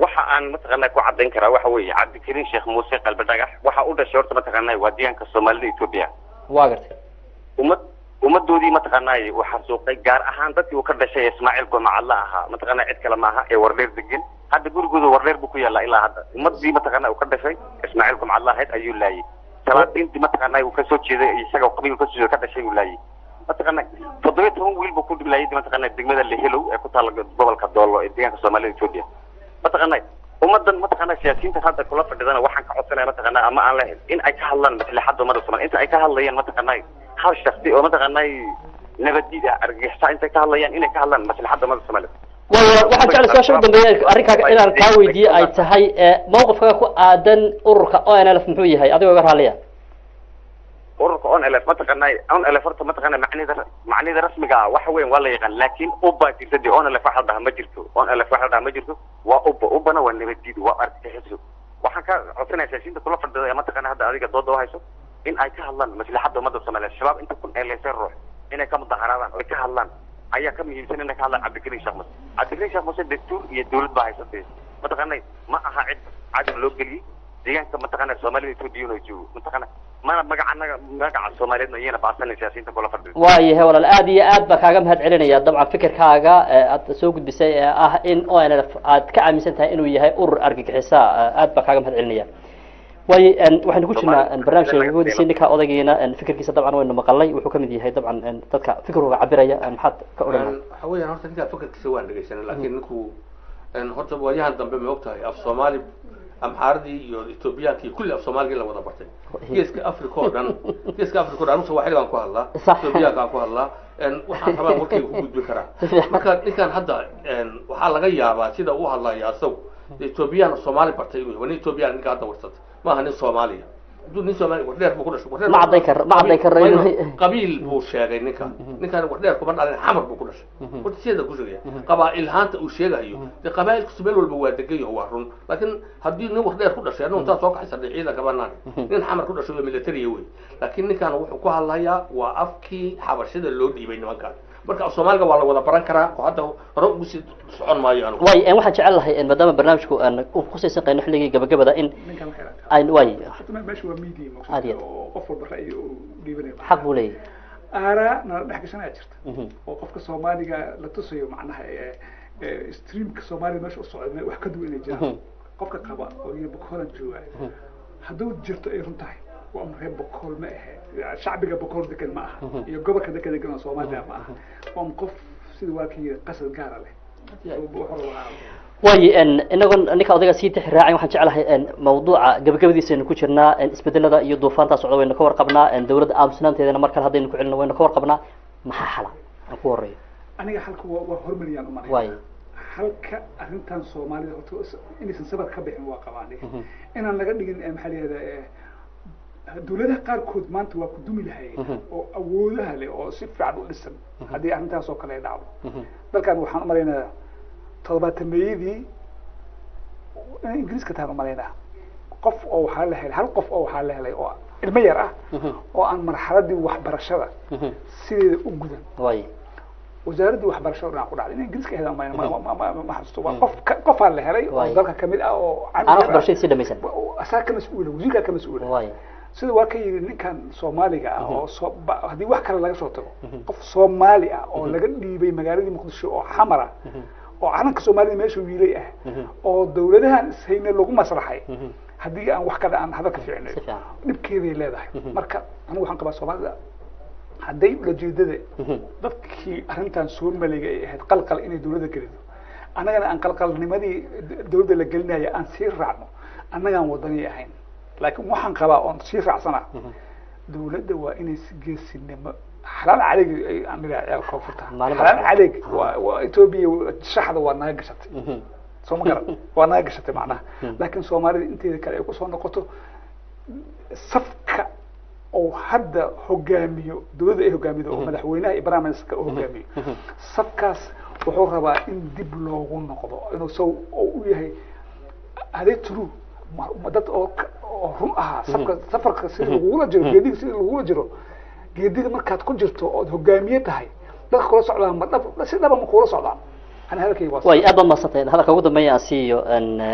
G: Waxa aan mataqaanaa ku caddayn karaa waxa weeye Cabdikariin Sheekh Muuse Qalbi Dhagax waxa u dhashay horta mataqaanaa waa deegaanka Soomaalida Etoobiya.
A: Waa gartay.
G: Ummadoodii mataqaanaa uu xasuuqay, gaar ahaan dadkii uu ka dhashay Ismaaciil Gomacadla ahaa, mataqaanaa cid kale maaha ee Wardheer degan. Hadda gurigooda Wardheer buu ku yaallaa ilaa hadda. Ummadii mataqaanaa uu ka dhashay Ismaaciil Gomacadla ahayd ayuu laayay. Talaadiintii mataqaanaa uu kasoo jeeday, isaga qabiil kasoo jeeda ka dhashay uu laayay. Mataqaanaa 17 wiil buu ku laayay mataqaanaa degmada Lehelow ee ku taala gobolka Doolo ee deegaanka Soomaalida Etoobiya. Mataqaanaa ummadan mataqaanaa siyaasiyiinta hadda kula fadhidana waxaan ka codsanaya mataqaanaa ama aan lahayn in ay ka hadlaan maslaxadda ummadda Soomaaliya inta ay ka hadlayaan mataqaanaa hal shakhsi oo mataqaanaa nabadiid ah, argagixisa, intay ka hadlayaan inay ka hadlaan maslaxadda ummadda Soomaaliya.
A: Waxaan jeclay su-aasha ugu dambeeya arrinkaa inaan kaa weydiiye ay tahay, mawqifkaga ku aadan ururka ONLF muxuu yahay, adigoo iga raalliya?
G: Ururka ONLF mataqaanaa, ONLF horta mataqaanaa macnaheeda rasmiga ah waxa weyn waa la yaqaan, laakiin UBA jirta dee. ONLF waxa la dhahaa ma jirto, ONLF waxa la dhahaa ma jirto. Waa UBA, UBAna waa nabadiid, waa argagixiso. Waxaan ka codsanaya siyaasiyiinta kula fadhida ee mataqaanaa hadda adiga dooda u hayso in ay ka hadlaan maslaxadda ummadda Soomaaliyeed. Shabaab inta kun eeleysay ruux inay ka mudaharaadaan oo ay ka hadlaan ayaa ka muhiimsan inay ka hadlaan Cabdikariin Sheekh Muuse. Cabdikariin Sheekh Muuse dastuur iyo dowlad baa haysatay, mataqaanaa ma aha cid cadow loo geliyey deegaanka mataqaanaa Soomaalida Etoobiya inuu joogo, mataqaanaa mana magaca anaga magaca Soomaaliyeedna iyana baasanay siyaasiyiinta kula fadhida.
A: Waayahay walaal, aad iyo aad baan kaaga mahad celinaya. Dabcan fikirkaaga aad soo gudbisay ee ah in ONLF aad ka aaminsan tahay inuu yahay urur argagixisa, aad baan kaaga mahad celinaya. Way waxaynu ku jirnaa barnaamijka gabagabadiisii. Ninka odaygiina fikirkiisa dabcan waynu maqalay, wuxuu kamid yahay dabcan dadka fikirkooga cabiraya. Maxaad ka odhan lahayd?
C: Waxa weeyaan horta ninkaa fikirkiisa waan dhegeysanay, laakiin ninku horta waayahan dambe ma og tahay af Soomaali Amxaaradii iyo Etoobiyaankii kulli af Soomaaligii la wada bartay Geeska Africa oo dhan. Geeska Africa o dhan anugu Sawaaxili baan ku hadlaa, Etoobiyaankaan ku hadlaa, waxaan rabaa warkayga ku gudbi karaa. Marka ninkan hadda waxaa laga yaabaa sida uu hadlaya asagu Etoobiyaan Soomaali bartay inuu yahay. Waa nin Etoobiyaan ninka hadda warsatay, maaha nin Soomaaliya. Hadduu nin Soomaali, Wardheer buu ku dhashay, Wardheer.
A: Ma caddayn karo, ma caddayn karo inuu
C: Qabiil buu sheegay ninkan. Ninkan Wardheer kuma dhalin, Xamar buu ku dhashay. Horta sideeda ku sheegaya qabaa'ilhaanta uu sheegayo dee qabaa'ilkiisu meel walba waa degan yaho, waa run. Laakiin haddii nin Wardheer ku dhashay, annagu intaa soo kaxaysanay ciidanka banaan, nin Xamar ku dhashay oo militariya wey. Laakiin ninkan wuxuu ku hadlayaa waa afkii Xabashida loo dhiibay nimankan. Marka af Soomaaliga waa la wada baran karaa oo hadda hore ugu sii socon maayo anigu.
A: Way waxaan jecel lahay maadaama barnaamijku aan kusii shaqeyno xilligii gabagabada in
B: Ninkan waxay rabtaa
A: ayn way
B: horta meesha waa media.
A: Aad iyo aad.
B: Oo qof walba ra'yi uu dhiibanaya.
A: Xaq buu leeyahay.
B: Aaraa nala dhex gashanaya jirta oo qofka Soomaaliga la tusayo macnaha streamka Soomaaliga meesha u socda wax ka duwan inay jiraan. Qofka qaba oo iyo Bokolan jooga hadduu jirto ay run tahay, waa un reer Bokool ma ahe, shacbiga Bokool degan ma aha iyo gobolka degan degan oo Soomaaliya ma aha. Waa un qof sida waa kii qasad gaara leh. Wuxuu rabaa.
A: Waayo inagoo ninka odayga sii tixi raacin, waxaan jeclahay mawduuca gabagabadiisa aynu ku jirnaa, isbedelada iyo duufaantaa socda waynu ka warqabnaa, dawladda aamusnaanteedana mar kale haddaynu ku celino waynu ka warqabnaa. Maxaa xala aan ku horeeyo?
B: Aniga halka waa horumariyaan umalaya. Halka arrintan Soomaalida horta inaysan sabar ka bixin waa qabaan, inaan laga dhigin maxaa la yihahdaa, dawladaha qaarkood maanta waa ku dumi lahayeen oo awoodaha leh oo si fiican u dhisan haddii arrintaas oo kale ay dhacdo. Dalkan waxaan umalaynayaa 70-meeyadii inay Ingiriiska tahan umalaynaa, qof oo waxaa la helay, hal qof oo waxaa la helay oo ilmo yar ah oo aan marxaladii waxbarashada sideeda u gudan, wasaaraddii waxbarashada dhinac ku dhacday. In Ingiriiska ahayd aan ma xasuusto. Waa qof qofaa la helay oo dalka kamid ah oo
A: aan waxbarashadii si dhamaysan.
B: Asaa ka mas-uula, wasiirkaa ka mas-uula. Sida waa ka yidhi ninkan Soomaaliga ah oo soo haddii wax kale laga soo tago, qof Soomaali ah oo laga dhiibay magaaladii Muqdisho oo Xamar ah oo calanka Soomaalida meeshuu yiilay ah oo dawladahan ishayne lagu masraxay, haddii aan wax kale aan hadalka fiicnay, dhibkeeday leedahay. Marka anigu waxaan qabaa Soomaalida hadday ulajeedada dadkii arrintan soo maleegay ay ahayd qalqal inay dawladda gelido, annagana aan qalqalnimadii dawladda la gelinaya aan sii raacno, annagaan wadani ahayn. Laakiin waxaan qabaa oon sii raacsana, dawladda waa inay si geesinimo xalaal caleeg aan idhaha ciyaal koonfurta, xalaal caleeg waa Etoobiya shaxda waa naga gashatay, soo ma garan, waa naga gashatay macnaha. Laakiin Soomaalida inteeda kale ay kusoo noqoto safka oo hadda hogaamiyo dawladda ay hogaamido oo madaxweynaha iyo prime ministerka uu hogaamiyo, safkaas wuxuu rabaa in dib loogu noqdo inuu saw oo u yahay hadee true dad oo run ahaa safka safarka sida lagugula jiro geediga, sida lagugula jiro geediga markaad ku jirto ood hogaamiye tahay, dadka kula socdaan ma dhab si dhaba ma kula socdaan? Ani hadalkayga waa
A: Way aad baad mahadsantahay. Hadalka ugu dambeeya aan siiyo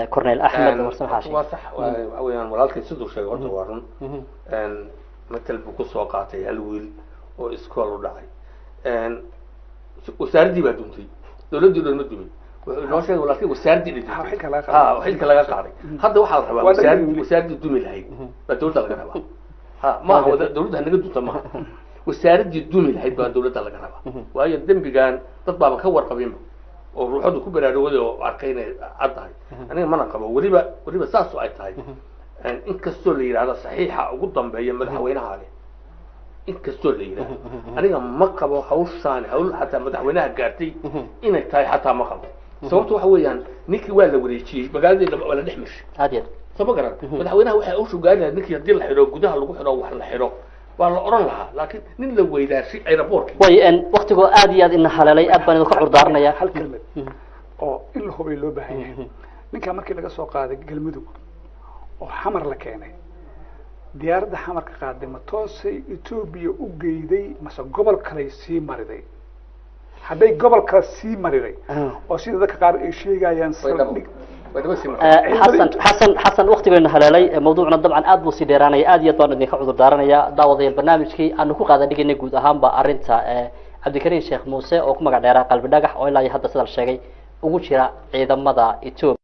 A: Cornel Axmed Warsame Xaashi.
C: Waa sax, waxa weeyaan walaalkay siduu sheegay horta waa run. Matal buu kusoo qaatay hal wiil oo iskool u dhacay, wasaaraddii baa duntay, dawladdii dhan ma dumin. Wuxuu inoo sheegay walaalkay wasaaraddii inay duntay,
B: xilka laga qaaday.
C: Xilka laga qaaday. Hadda waxaa la rabaa wasaaraddii dumi lahayd baa dawladda laga rabaa. Ha maaha dawladda hanaga dunta, maaha, wasaaraddii dumi lahayd baa dawladda laga rabaa. Waayo dembigan dad baaba ka warqabinba oo ruuxadu ku baraarugay oo arkay inay cad tahay. Aniga mana qabo weliba saasoo ay tahay, inkastoo la yidhahdo saxiixa ugu dambeeya madaxweynaha leh, inkastoo la yidhahdo, aniga ma qabo hawshaani hawl xataa madaxweynaha gaartay inay tahay, xataa ma qabo. Sababta waxa weeyaan ninkii waa la wareejiyey, magaaladii waa la dhex marshay.
A: Aad iyo aad.
C: Soo ma garan, madaxweynaha waxay hawshu gaari lahayd ninkii haddii la xidho, gudaha lagu xidho, wax la xidho waa la oran lahaa, laakiin nin la weydaashay aeroboortka.
A: Way waktigoo aad iyo aad ina haleelay, aad baan idinka curdaaranaya.
B: Hal kelmad oo in la hubiyo loo baahan yahay: ninkaa markii laga soo qaaday Galmudug oo Xamar la keenay, diyaaradda Xamar ka qaaday ma toosay Etoobiya u geyday mase gobol kaley sii mariday? Hadday gobol kale sii mariday oo sida dadka qaar ay sheegayaan saldhig
A: Xasan, Xasan, Xasan, waktigayna haleelay, mawduucna dabcan aad buu sii dheeraanaya, aad iyo aad baan idinka cudur daaranaya. Daawadayaal, barnaamijkii aanu ku qaada dhigaynay guud ahaanba arrinta Cabdikariin Sheekh Muuse oo ku magac dheeraa Qalbi Dhagax oo ilaa iyo hadda sida la sheegay ugu jira ciidamada Etoobiya.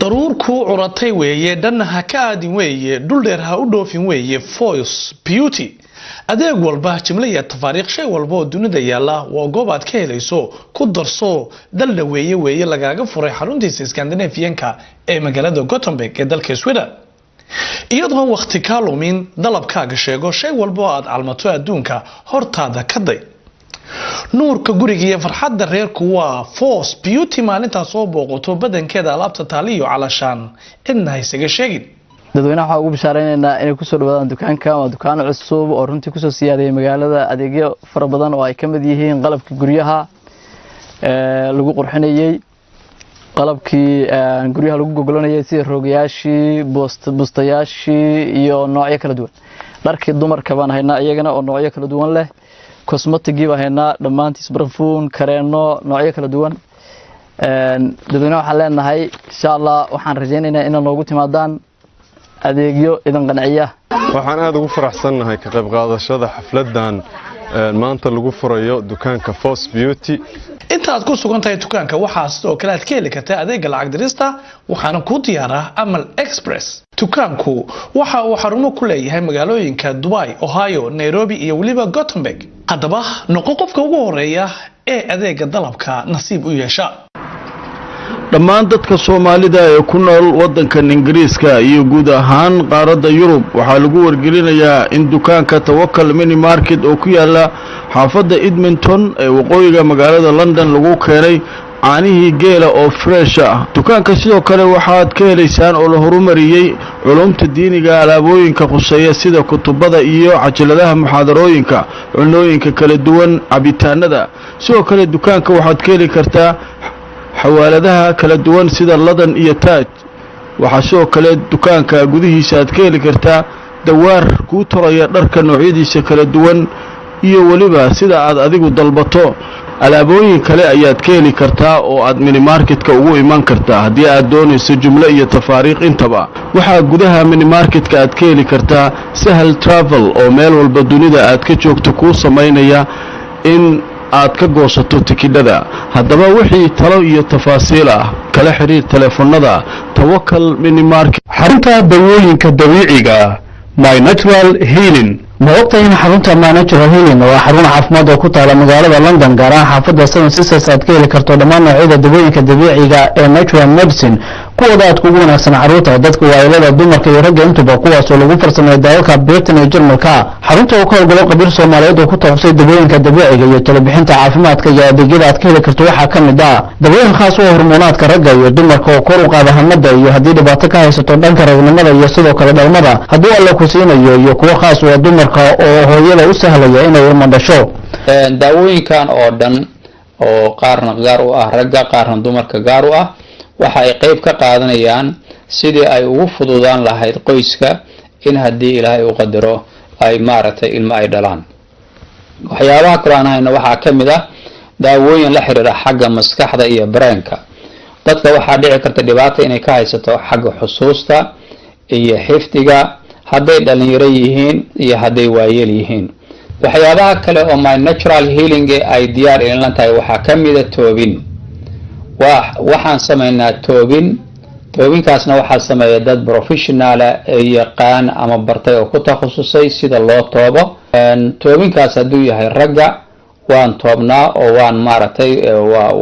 H: Daruur kuu curatay weeye, dhanna ha ka aadin weeye, dhul dheer ha u dhoofin weeye. Voice Beauty, adeeg walba jimle iyo tafaariikh, shay walba oo dunida yaalla waa goob aad ka helayso. Ku darso dal dhaweeye weeye lagaaga furay xaruntiisa Scandinavianka ee magaalada Gothenburg ee dalka Sweden. Iyadoon wakhti kaa lumin, dalabkaaga sheego, shay walba oo aad calmato adduunka hortaada ka day. Nuurka guriga iyo farxadda reerku waa Force Beauty. Maalintaa soo booqato badankeeda alaabta taaliyo calashaan cidna ha isaga sheegin.
I: Dadweynaha waxaa ugu bishaareynayna inay kusoo dhawaadaan dukaanka. Waa dukaano cusub oo runtii kusoo siyaadayay magaalada adeegyo fara badan oo ay ka mid yihiin qalabka guryaha lagu qurxinayey. Qalabkii guryaha lagu gogolanayay sida rogayaashii, bustayaashii iyo noocyo kala duwan. Dharkii dumarka baan haynaa iyagana oo noocyo kala duwan leh. Cosmeticgii baan haynaa dhammaantiis, barfuun, kareeno, noocyo kala duwan. Dadweynaha waxaan leenahay, insha Allah waxaan rajaynaynaa inaad noogu timaadaan adeegyo idin qanciya.
J: Waxaan aad ugu faraxsannahay ka qayb qaadashada xafladan maanta lagu furayo dukaanka Force Beauty.
H: Inta aad ku sugan tahay dukaanka, waxaa sidoo kale aad ka heli kartaa adeega lacag dirista, waxaana kuu diyaaraa Amal Express. Dukaanku waxa uu xarumo ku leeyahay magaalooyinka Dubai, Ohio, Nairobi iyo weliba Gothenburg. Haddaba noqo qofka ugu horeeya ee adeega dalabka nasiib u yeesha.
K: Dhammaan dadka Soomaalida ee ku nool waddankan Ingiriiska iyo guud ahaan qaaradda Yurub waxaa lagu wargelinayaa in dukaanka Tawakal Mini Market oo ku yaala xaafadda Edmonton ee waqooyiga magaalada London lagu keenay caanihii geela oo fresh ah. Dukaanka sidoo kale waxaad ka helaysaan oo la horumariyey culumta diiniga, alaabooyinka khuseeya sida kutubada iyo cajaladaha muxaadarooyinka, cunooyinka kala duwan, cabitaanada. Sidoo kale dukaanka waxaad ka heli kartaa xawaaladaha kala duwan sida Ladan iyo Taaj. Waxaa sidoo kale dukaanka gudihiisa aad ka heli kartaa dawaar kuu toraya dharka noocyadiisa kala duwan iyo weliba sida aad adigu dalbato. Alaabooyin kale ayaad ka heli kartaa oo aad minimarketka ugu iman kartaa haddii aad doonayso jumlo iyo tafaariikh intaba. Waxaa gudaha minimarketka aad ka heli kartaa Sahal Travel oo meel walba dunida aad ka joogto kuu samaynaya in aad ka goosato tikidhada. Haddaba wixii talo iyo tafaasiil ah kala xiriir teleefanada Tawakal Minimarket.
L: Xarunta dawooyinka dabiiciga, My Natural Healing.
M: Ma ogtahay in xarunta My Natural Healing oo xarun caafimaad oo ku taala magaalada London, gaar ahaan xaafadda Seven Sisters, aad ka heli karto dhammaan noocyada dawooyinka dabiiciga ee natural medicine, kuwooda aad kugu wanaagsan carruurta, dadka waayeelada, dumarka iyo ragga intuba, kuwaasoo lagu farsameeyo dalalka Britain iyo Jarmalka? Xarunta uu ka howlgalo khabiir Soomaaliyeed oo ku takhasusay dawooyinka dabiiciga iyo talobixinta caafimaadka iyo adeegyada aad ka heli karto waxaa ka mid ah dawooyin khaas u ah hormoonaadka ragga iyo dumarka oo kor u qaada hamada, iyo haddii dhibaato ka haysato dhanka ragnimada iyo sidoo kale dhalmada hadduu Alla ku siinayo, iyo kuwo khaas u ah dumarka oo hooyada u sahlaya inay ilmo dhasho.
N: Daawooyinkan oo dhan oo qaarna gaar u ah ragga, qaarna dumarka gaar u ah, waxa ay qeyb ka qaadanayaan sidii ay ugu fududaan lahayd qoyska in haddii Ilaahay u qadaro ay maaragtay ilmo ay dhalaan. Waxyaabaha kaloo aan hayno waxaa ka mid ah daawooyin la xiriira xagga maskaxda iyo brainka. Dadka waxaa dhici karta dhibaata inay ka haysato xagga xusuusta iyo xifdiga, hadday dhalinyaro yihiin iyo hadday waayeel yihiin. Waxyaabaha kale oo My Natural Healing ay diyaar idinla tahay waxaa ka mida toobin. Waxaan samaynaa toobin. Toobinkaasna waxaa sameeya dad professionala ee yaqaan ama bartay oo ku takhasusay sida loo toobo. Toobinkaas hadduu yahay ragga, waan toobnaa oo waan maaragtay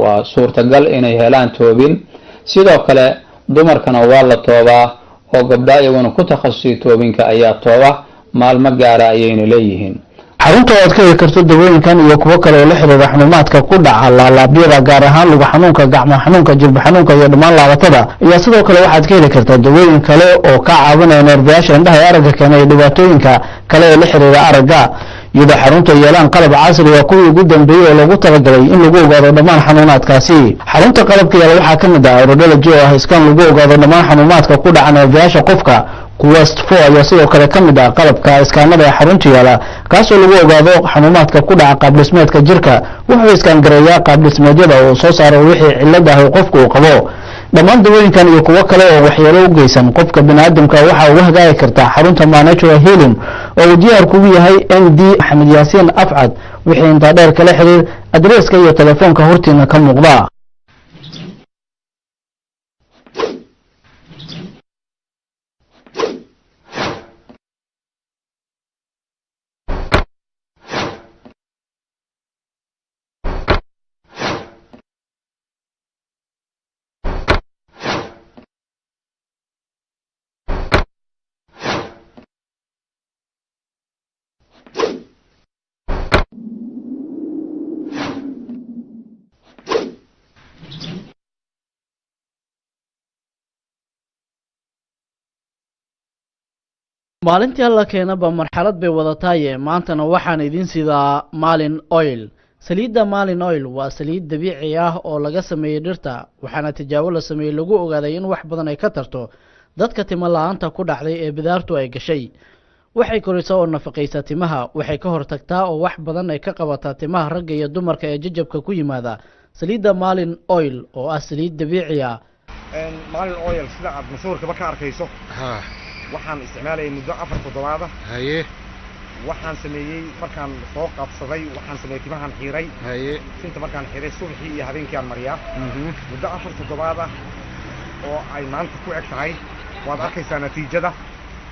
N: waa suurtagal inay helaan toobin. Sidoo kale dumarkana waa la toobaa oo gabdha iyaguna ku takhasusay toobinka ayaa tooba. Maalmo gaara ayayna leeyihiin.
M: Xarunta oo aad ka heli karto dawooyinkan iyo kuwo kale oo la xiriira xanuumaadka ku dhaca laalaabyada, gaar ahaan luga xanuunka, gacmo xanuunka, jilba xanuunka iyo dhammaan laabatada ayaa sidoo kale waxaad ka heli kartaa dawooyin kale oo ka caawinaya neerfayaasha indhaha ee aragga keena iyo dhibaatooyinka kale ee la xiriira aragga, iyadoo xarunta yeelaan qalab casri ah, kuwii ugu dambeeyey oo loogu talagalay in lagu ogaado dhammaan xanuunaadkaasi. Xarunta qalabka yaala waxaa ka mid ah urology oo ah scan lagu ogaado dhammaan xanuunaadka ku dhaca neerfayaasha qofka. Quest 4 ayaa sidoo kale ka mid ah qalabka scanada ee xarunta yaala, kaasoo lagu ogaado xanuumaadka ku dhaca qaabdhismeedka jirka. Wuxuu scan gareeyaa qaabdhismeedyada oo soo saaro wixii cillad ah oo qofka uu qabo. Dhammaan dawooyinkan iyo kuwo kale oo waxyeelo u geysan qofka biniaadamka waxa uga hagaagi kartaa xarunta My Natural Healing oo uu diyaar kugu yahay MD Axmed Yaasiin Afcad. Wixii intaa dheer kala xiriir adreeska iyo telefoonka hortiina ka muuqda. Maalintii Alla keenaba marxalad bay wadataaye, maantana waxaan idiin sidaa Maalin Oil.
O: Saliidda Maalin Oil waa saliid dabiici ah oo laga sameeyey dhirta, waxaana tijaabo la sameeyey lagu ogaaday in wax badan ay ka tarto dadka timo la-aanta ku dhacday ee bidaartu ay gashay. Waxay korisaa oo nafaqaysaa timaha, waxay ka hortagtaa oo wax badan ay ka qabataa timaha ragga iyo dumarka ee jajabka ku yimaada. Saliidda Maalin Oil oo ah saliid dabiici ah.
P: Maalin Oil, sida aad masuurkaba ka arkayso, waxaan isticmaalayay muddo 4 toddobaada. Waxaan sameeyey markaan soo qabsaday, waxaan sameeyey timahaan xiiray. Tinta markaan xiiray, subaxii iyo habeenkii aan mariyaa muddo 4 toddobaad ah oo ay maanta ku eg tahay. Waad arkaysaa natiijada,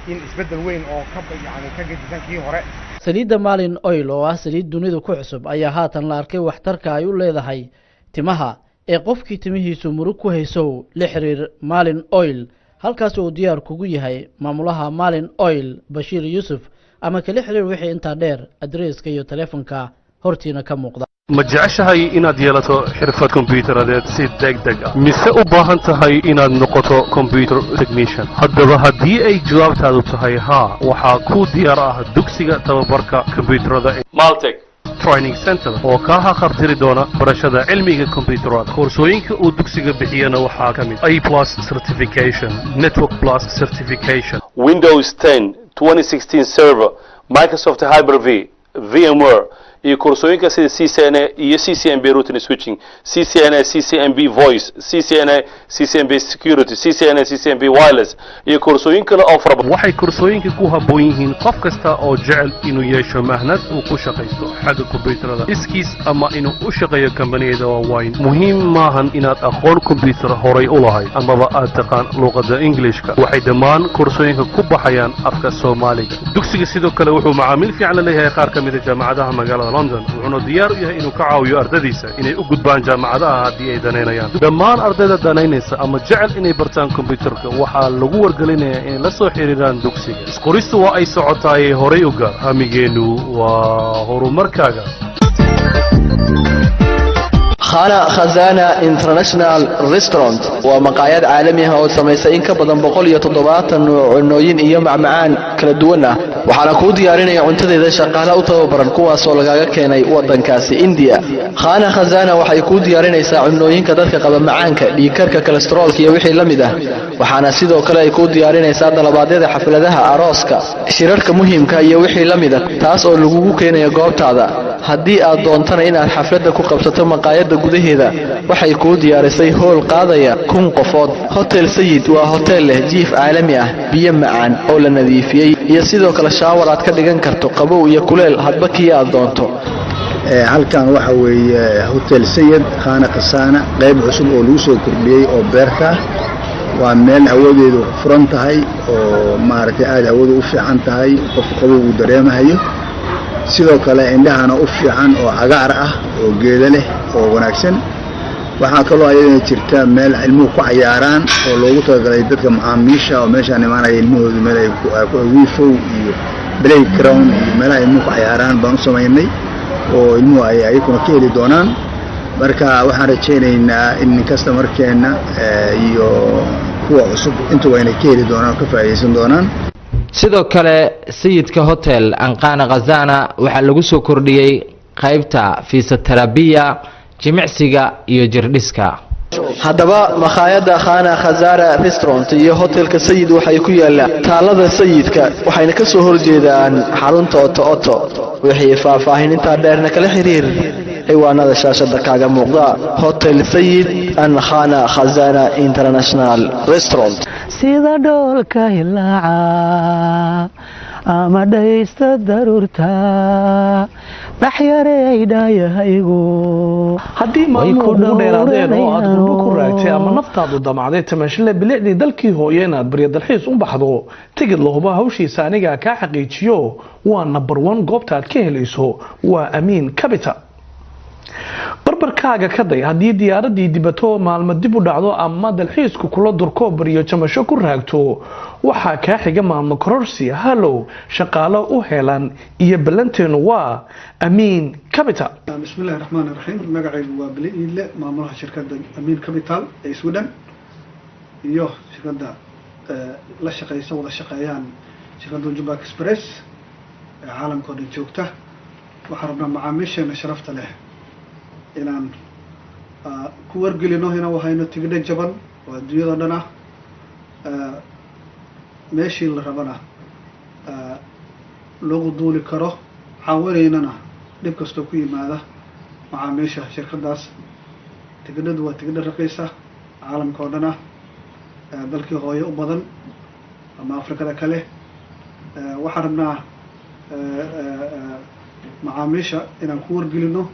P: in isbeddel weyn oo ka yani ka gedisan kii hore.
O: Saliidda Maalin Oil oo ah saliid dunida ku cusub ayaa haatan la arkay waxtarka ay u leedahay timaha. Ee qofkii timihiisu murug ku haysow, la xiriir Maalin Oil, halkaas uu diyaar kugu yahay maamulaha Maalin Oil, Bashiir Yuusuf, ama kala xiriir wixii intaa dheer adreeska iyo taleefonka hortiina ka muuqda.
Q: Ma jeceshahay inaad yeelato xirfad kombiyuutaradeed si degdeg ah, mise u baahan tahay inaad noqoto computer technician? Haddaba haddii ay jawaabtaadu tahay haa, waxaa kuu diyaar ah dugsiga tababarka kombiyuutarada Maltech Training Center oo kaa haqabtiri doona barashada cilmiga kombiyuutarada. Koorsooyinka uu dugsiga bixiyana waxaa ka mid A Plus Certification, Network Plus Certification, Windows 10, 2016 Server, Microsoft Hyper-V, VMware iyo koorsooyinka sida CCNA iyo CCNP Routing and Switching, CCNA, CCNP Voice, CCNA, CCNP Security, CCNA, CCNP Wireless iyo koorsooyin kale oo fara badan. Waxay koorsooyinka ku habboon yihiin qof kasta oo jecel inuu yeesho mahnad uu ku shaqaysto xagga kombiyuutarada iskiis ama inuu u shaqeeyo kambaniyada waaweyn. Muhiim maahan inaad aqoon kombiyuutar horay u lahayd amaba aad taqaan luqadda Englishka. Waxay dhammaan koorsooyinka ku baxayaan afka Soomaaliga. Dugsiga sidoo kale wuxuu macaamiil fiican la leeyahay qaar ka mid a jaamacadaha magaalada London, wuxuuna diyaar u yahay inuu ka caawiyo ardadiisa inay u gudbaan jaamacadaha haddii ay danaynayaan. Dhammaan ardayda danaynaysa ama jecel inay bartaan kombiyuutarka waxaa lagu wargelinayaa inay la soo xiriiraan dugsiga. Isqoristu waa ay socotaayay, horay u gaar. Hamigeennu waa horumarkaaga.
R: Khana Khazana International Restaurant waa maqaayad caalami ah oo samaysa in ka badan 170 nooc cunooyin iyo macmacaan kala duwan ah, waxaana kuu diyaarinaya cuntadeeda shaqaale u tababaran, kuwaasoo lagaga keenay wadankaasi Indiya. Khana Khazana waxay kuu diyaarinaysaa cunooyinka dadka qaba macaanka, dhiigkarka, kolestaroolka iyo wixii la mid ah. Waxaana sidoo kale ay kuu diyaarinaysaa dalabaadyada xafladaha, arooska, shirarka muhiimka iyo wixii la mid ah, taas oo lagugu keenayo goobtaada. Haddii aad doontana inaad xafladda ku qabsato maqaayadda gudaheeda, waxay kuu diyaarisay hool qaadaya 1000 qofood. Hotel Sayid waa hotel leh jiif caalami ah, biyo macaan oo la nadiifiyey iyo sidoo kale shower aad ka dhigan karto qabow iyo kuleel hadba kii aad doonto.
S: Halkan waxa weeye Hotel Sayid Khana Khasaana, qayb cusub oo lagu soo kordhiyey oo beerka ah. Waa meel hawadeedu furan tahay oo maaragtay aada hawadu u fiican tahay, qof qabow uu dareemahayo, sidoo kale indhahana u fiican oo cagaar ah oo geedo leh oo wanaagsan. Waxaa kaloo ayadana jirta meel ilmuhu ku cayaaraan oo loogu talagalay dadka macaamiisha oo meeshaan imaanaya ilmahoodu, meel ay wiifow iyo playground iyo meelaha ilmuhu ku cayaaraan baan u samaynay oo ilmuhu ay ayakuna ka heli doonaan. Marka waxaan rajaynaynaa in customerkeena iyo kuwa cusub intuba inay ka heli doonaan oo ka faa'iidaysan doonaan.
T: Sidoo kale Sayidka Hotel Anqana Khazana waxaa lagu soo kordhiyey qaybta fisiotherabiya, jimicsiga iyo jirdhiska.
R: Haddaba makhaayadda Khana Khazara Restaurant iyo hotelka Sayid waxay ku yaallaan taalada Sayidka, waxayna ka soo horjeedaan xarunta Oto Oto. Wixii faahfaahin intaa dheerna kala xiriir ciwaanada shaashada kaaga muuqda. Hotel Sayid and Khana Khazana International Restaurant.
U: Sida dhoolka hilaaca ama dhaysta daruurta dhaxyareydhayahaygu.
H: Haddii maalmuhu kugu dheeraadeen oo aad gurbo ku raagtay ama naftaadu damacday tamashle bilicdii dalkii hooye inaad baryo dalxiis u baxdo, tigid lahuba hawshiisa anigaa kaa xaqiijiyo, waa number one goobta aad ka helayso, waa Amiin Capital. Barbarkaaga ka day haddii diyaaradii dibato, maalmo dib u dhacdo ama dalxiisku kula durko, baryo jamasho ku raagto, waxaa kaa xiga maalmo kororsi. Hallow, shaqaalo u helan iyo ballanteenu waa Amiin Capital.
V: Bismillahi raxmaani raxiim. Magacaygu waa Bile Iidle, maamulaha shirkadda Amiin Capital ee Sweden iyo shirkadda la shaqeysa, wada shaqeeyaan shirkadda Juba Express ee caalamka oo dhan joogta. Waxaan rabnaa macaamiisheena sharafta leh Inaan ku wargelino inaan hayno tigidho jaban oo adduunyada o dhan ah, meeshii la rabana loogu duuli karo, caawinaynana dhib kastoo ku yimaada macaamiisha shirkaddaas. Tigidhadu waa tigidho raqiisa, caalamka oo dhan ah, dalkii hooyo u badan ama Afrikada kale. Waxaan rabnaa macaamiisha inaan ku wargelino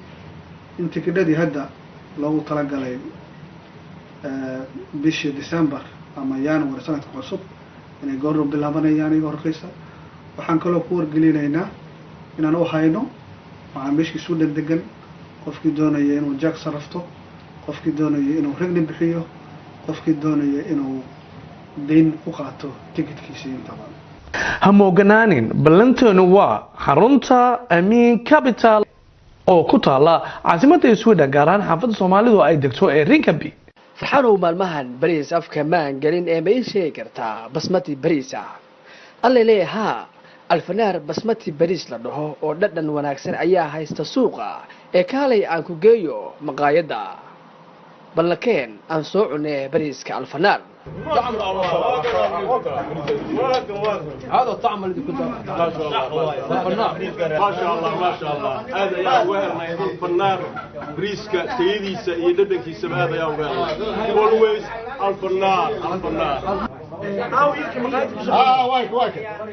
V: in tikidhadii hadda loogu talagalay bishii December ama January sanadka cusub inay goorno bilaabanayaan iyagoo raqiisa. Waxaan kaloo ku wargelinaynaa inaan u hayno macaamiishkii Sweden degan, qofkii doonaya inuu jack sarafto, qofkii doonaya inuu regni bixiyo, qofkii doonaya inuu dayn ku qaato tikidkiisii intaba.
H: Ha mooganaanin, ballanteenu waa xarunta Amiin Capital oo ku taala caasimadda Sweden, gaar ahaan xaafadda Soomaalidu ay degto ee Rinkaby.
D: Farxanow, maalmahan bariis afka maan gelin ee ma ii sheegi kartaa basmati bariis ah? Alla leeya haa, Alfanaar basmati bariis la dhaho oo dhadhan wanaagsan ayaa haysta suuqa ee kaalay aan ku geeyo maqaayadda, ballakeen aan soo cunee bariiska Alfanaar.
F: هذا الطعم الذي كنت، ما شاء الله ما شاء الله ما شاء الله. Aad ayaa uga helnay Alfanaar bariiska, tayadiisa iyo dhadhankiisaba aad ayaa uga helnay. Always Alfanaar, Alfanaar.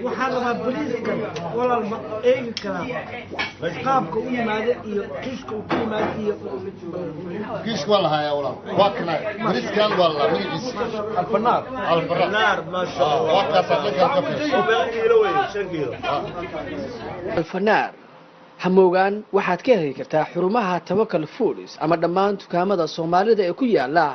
W: Waxaan rabaa bariiskan, walaal, ma eegi karaa qaabka u yimaada iyo kiiska uu ku yimaada iyo
X: Kiiska waa la hayaa, walaal, waa kana bariiskan, waa la magaciisa
F: Alfanaar.
X: Alfanaar,
F: ma sha Allah.
X: Waa kaas dhankan ka fiirso.
F: Kiilo wey, 5 kiilo.
D: Alfanaar hamoogaan, waxaad ka heli kartaa xarumaha Tawakal Foods ama dhammaan dukaamada Soomaalida ee ku yaala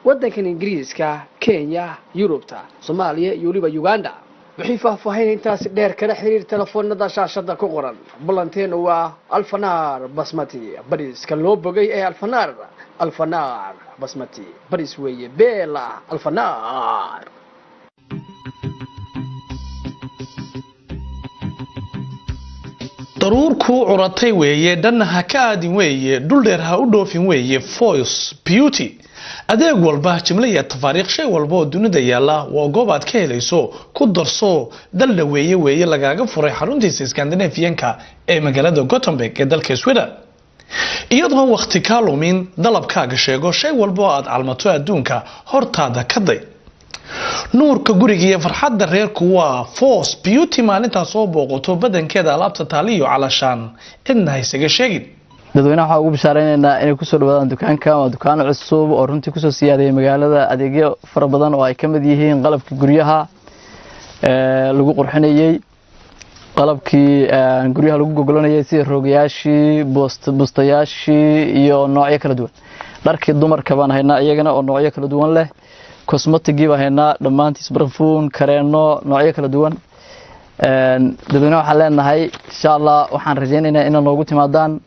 D: waddankan Ingiriiska, Kenya, Yurubta, Soomaaliya iyo weliba Uganda. Wixii faahfaahin intaasi dheer kala xiriir telefoonada shaashada ku qoran. Ballanteenu waa Alfanaar basmati bariiska loo bogay ee Alfanaar. Alfanaar basmati bariis weeye beela Alfanaar.
H: Daruur kuu curatay weeye, dhanna ha ka aadin weeye, dhul dheer ha u dhoofin weeye. Foys Beauty, adeeg walba jimle iyo tafaariikh, shay walba oo dunida yaalla waa goob aad ka helayso. Ku darso dal dhaweeye weeye lagaaga furay xaruntiisa Scandinavianka ee magaalada Gothenburg ee dalka Sweden. Iyadoon wakhti kaa lumin, dalabkaaga sheego, shay walba oo aad calmato adduunka hortaada ka day. Nuurka guriga iyo farxadda reerku waa Force Beauty. Maalintaa soo booqato, badankeeda alaabta taaliyo calashaan cidna ha isaga sheegin.
I: Dadweynaha waxaa ugu bishaareynayna inay kusoo dhawaadaan dukaanka. Waa dukaan cusub oo runtii kusoo siyaadayay magaalada adeegyo fara badan oo ay ka mid yihiin qalabkii guryaha lagu qurxinayey, qalabkii guryaha lagu gogolanayay sida roogayaashii, bustayaashii iyo noocyo kala duwan. Dharkii dumarka baan haynaa iyagana oo noocyo kala duwan leh. Cosmeticgii baan haynaa dhammaantiis, barfuun, kareeno, noocyo kala duwan. Dadweynaha waxaan leenahay, insha Allah, waxaan rajaynaynaa inaad noogu timaadaan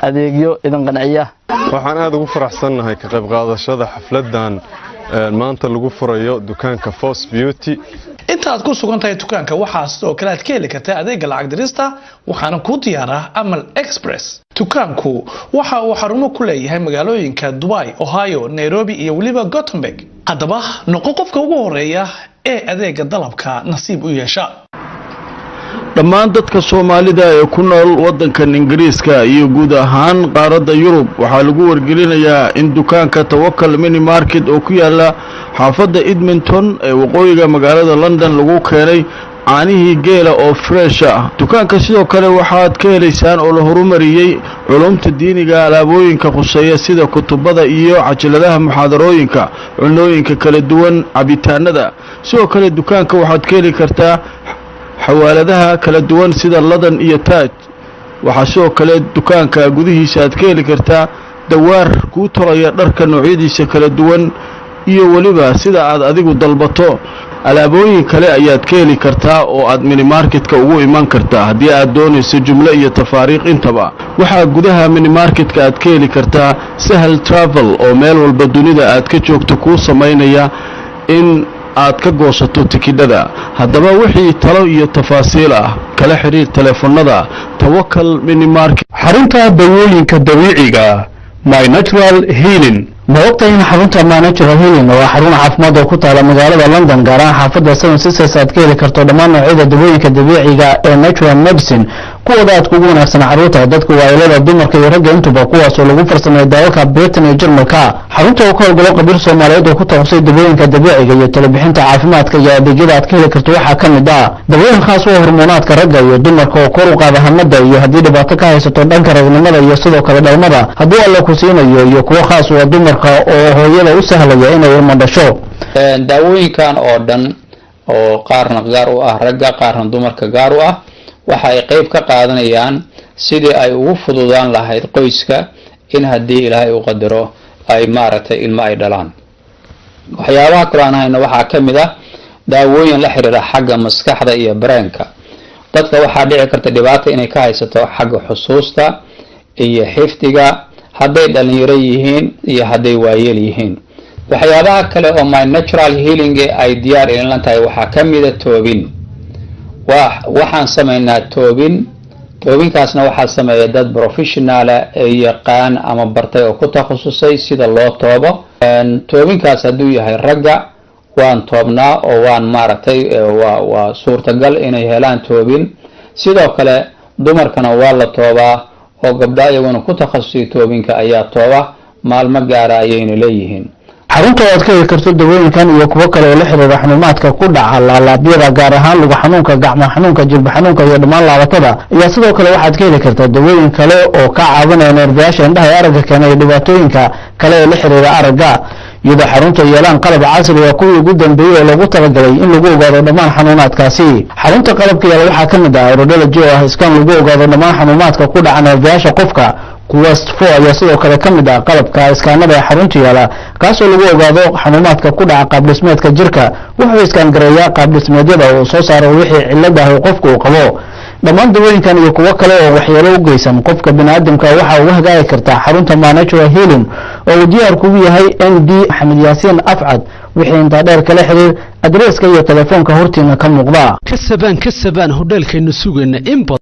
I: adeegyo idin qanciya.
J: Waxaan aad ugu faraxsannahay ka qayb qaadashada xafladan maanta lagu furayo dukaanka Force Beauty.
H: Inta aad ku sugan tahay dukaanka, waxaa sidoo kale aad ka heli kartaa adeega lacag dirista, waxaana kuu diyaaraa Amal Express. Dukaanku waxa uu xarumo ku leeyahay magaalooyinka Dubai, Ohio, Nairobi iyo weliba Gothenburg. Haddaba noqo qofka ugu horeeya ee adeega dalabka nasiib u yeesha.
K: Dhammaan dadka Soomaalida ee ku nool waddankan Ingiriiska iyo guud ahaan qaaradda Yurub waxaa lagu wargelinayaa in dukaanka Tawakal Mini Market oo ku yaala xaafadda Edmonton ee waqooyiga magaalada London lagu keenay caanihii geela oo fresh ah. Dukaanka sidoo kale waxaad ka helaysaan oo la horumariyey culumta diiniga, alaabooyinka khuseeya sida kutubada iyo cajaladaha muxaadarooyinka, cunooyinka kala duwan, cabitaanada. Sidoo kale dukaanka waxaad ka heli kartaa xawaaladaha kala duwan sida Ladan iyo Taaj. Waxaa sidoo kale dukaanka gudihiisa aad ka heli kartaa dawaar kuu tolaya dharka noocyadiisa kala duwan iyo weliba sida aad adigu dalbato. Alaabooyin kale ayaad ka heli kartaa oo aad minimarketka ugu iman kartaa haddii aad doonayso jumlo iyo tafaariikh intaba. Waxaa gudaha minimarketka aad ka heli kartaa Sahal Travel oo meel walba dunida aad ka joogto kuu samaynaya in aad ka goosato tikidhada. Haddaba wixii talo iyo tafaasiil ah kala xiriir teleefonnada Tawakal Minimarket.
L: Xarunta dawooyinka dabiiciga. My Natural Healing.
M: Ma ogtahay in xarunta My Natural Healing oo xarun caafimaad oo ku taala magaalada London, gaar ahaan xaafadda Seven Sisters, aad ka heli karto dhammaan noocyada dawooyinka dabiiciga ee natural medicine, kuwooda aadka ugu wanaagsan carruurta, dadka waayeelada, dumarka iyo ragga intuba, kuwaasoo lagu farsameeyo dalalka Britain iyo Jarmalka? Xarunta oo ka howlgalo khabiir Soomaaliyeed oo ku takhasusay dawooyinka dabiiciga iyo talabixinta caafimaadka iyo adeegyada aad ka heli karto waxaa ka mid ah dawooyin khaas u ah hormoonaadka ragga iyo dumarka oo kor u qaada hamada, iyo haddii dhibaato ka haysato dhanka ragnimada iyo sidoo kale dhalmada haddii Alla ku siinayo, iyo kuwo khaas u ah dumarka oo hooyada u sahlaya inay ilmo dhasho.
N: Daawooyinkan oo dhan oo qaarna gaar u ah ragga, qaarna dumarka gaar u ah, waxa ay qeyb ka qaadanayaan sidii ay ugu fududaan lahayd qoyska in haddii Ilaahay u qadaro ay maaragtay ilmo ay dhalaan. Waxyaabaha kaloo aan hayno waxaa ka mid ah daawooyin la xiriira xagga maskaxda iyo brainka. Dadka waxaa dhici karta dhibaata inay ka haysato xagga xusuusta iyo xifdiga, hadday dhalinyaro yihiin iyo hadday waayeel yihiin. Waxyaabaha kale oo My Natural Healing ay diyaar idinla tahay waxaa ka mida toobin. Waxaan samaynaa toobin. Toobinkaasna waxaa sameeya dad professional-a ee yaqaan ama bartay oo ku takhasusay sida loo toobo. Toobinkaas hadduu yahay ragga, waan toobnaa oo waan maaragtay waa suurtagal inay helaan toobin. Sidoo kale dumarkana waa la toobaa oo gabdha iyaguna ku takhasusay toobinka ayaa tooba. Maalmo gaara ayayna leeyihiin.
M: Xarunta oo aad ka heli karto dawooyinkan iyo kuwo kale oo la xiriira xanuumaadka ku dhaca laalaabyada, gaar ahaan lugu xanuunka, gacmo xanuunka, jilba xanuunka iyo dhammaan laabatada, ayaa sidoo kale waxaad ka heli kartaa dawooyin kale oo ka caawinaya neerfayaasha indhaha ee aragga keena iyo dhibaatooyinka kale ee la xiriira aragga, iyadoo xarunta yeelaan qalab casri ah, kuwii ugu dambeeyey oo loogu talagalay in lagu ogaado dhammaan xanuunaadkaasi. Xarunta qalabka yaala waxaa ka mid ah radiology oo ah scan lagu ogaado dhammaan xanuunaadka ku dhaca neerfayaasha qofka. Quest 4 ayaa sidoo kale ka mid ah qalabka scan-nada ee xarunta yaala, kaasoo lagu ogaado xanuunaadka ku dhaca qaabdhismeedka jirka. Wuxuu scan gareeyaa qaabdhismeedyada oo soo saaro wixii cillad ah oo qofka uu qabo. Dhammaan dawooyinkan iyo kuwo kale oo waxyeelo u geysan qofka biniaadamka waxa uga hagaagi kartaa xarunta My Natural Healing oo uu diyaar kugu yahay MD Axmed Yaasiin Afcad. Wixii intaa dheer, kala xiriir adreeska iyo telefoonka hortiina ka muuqda.
B: Kasabaan, kasabaan hodheelkaynu sugayna in badan.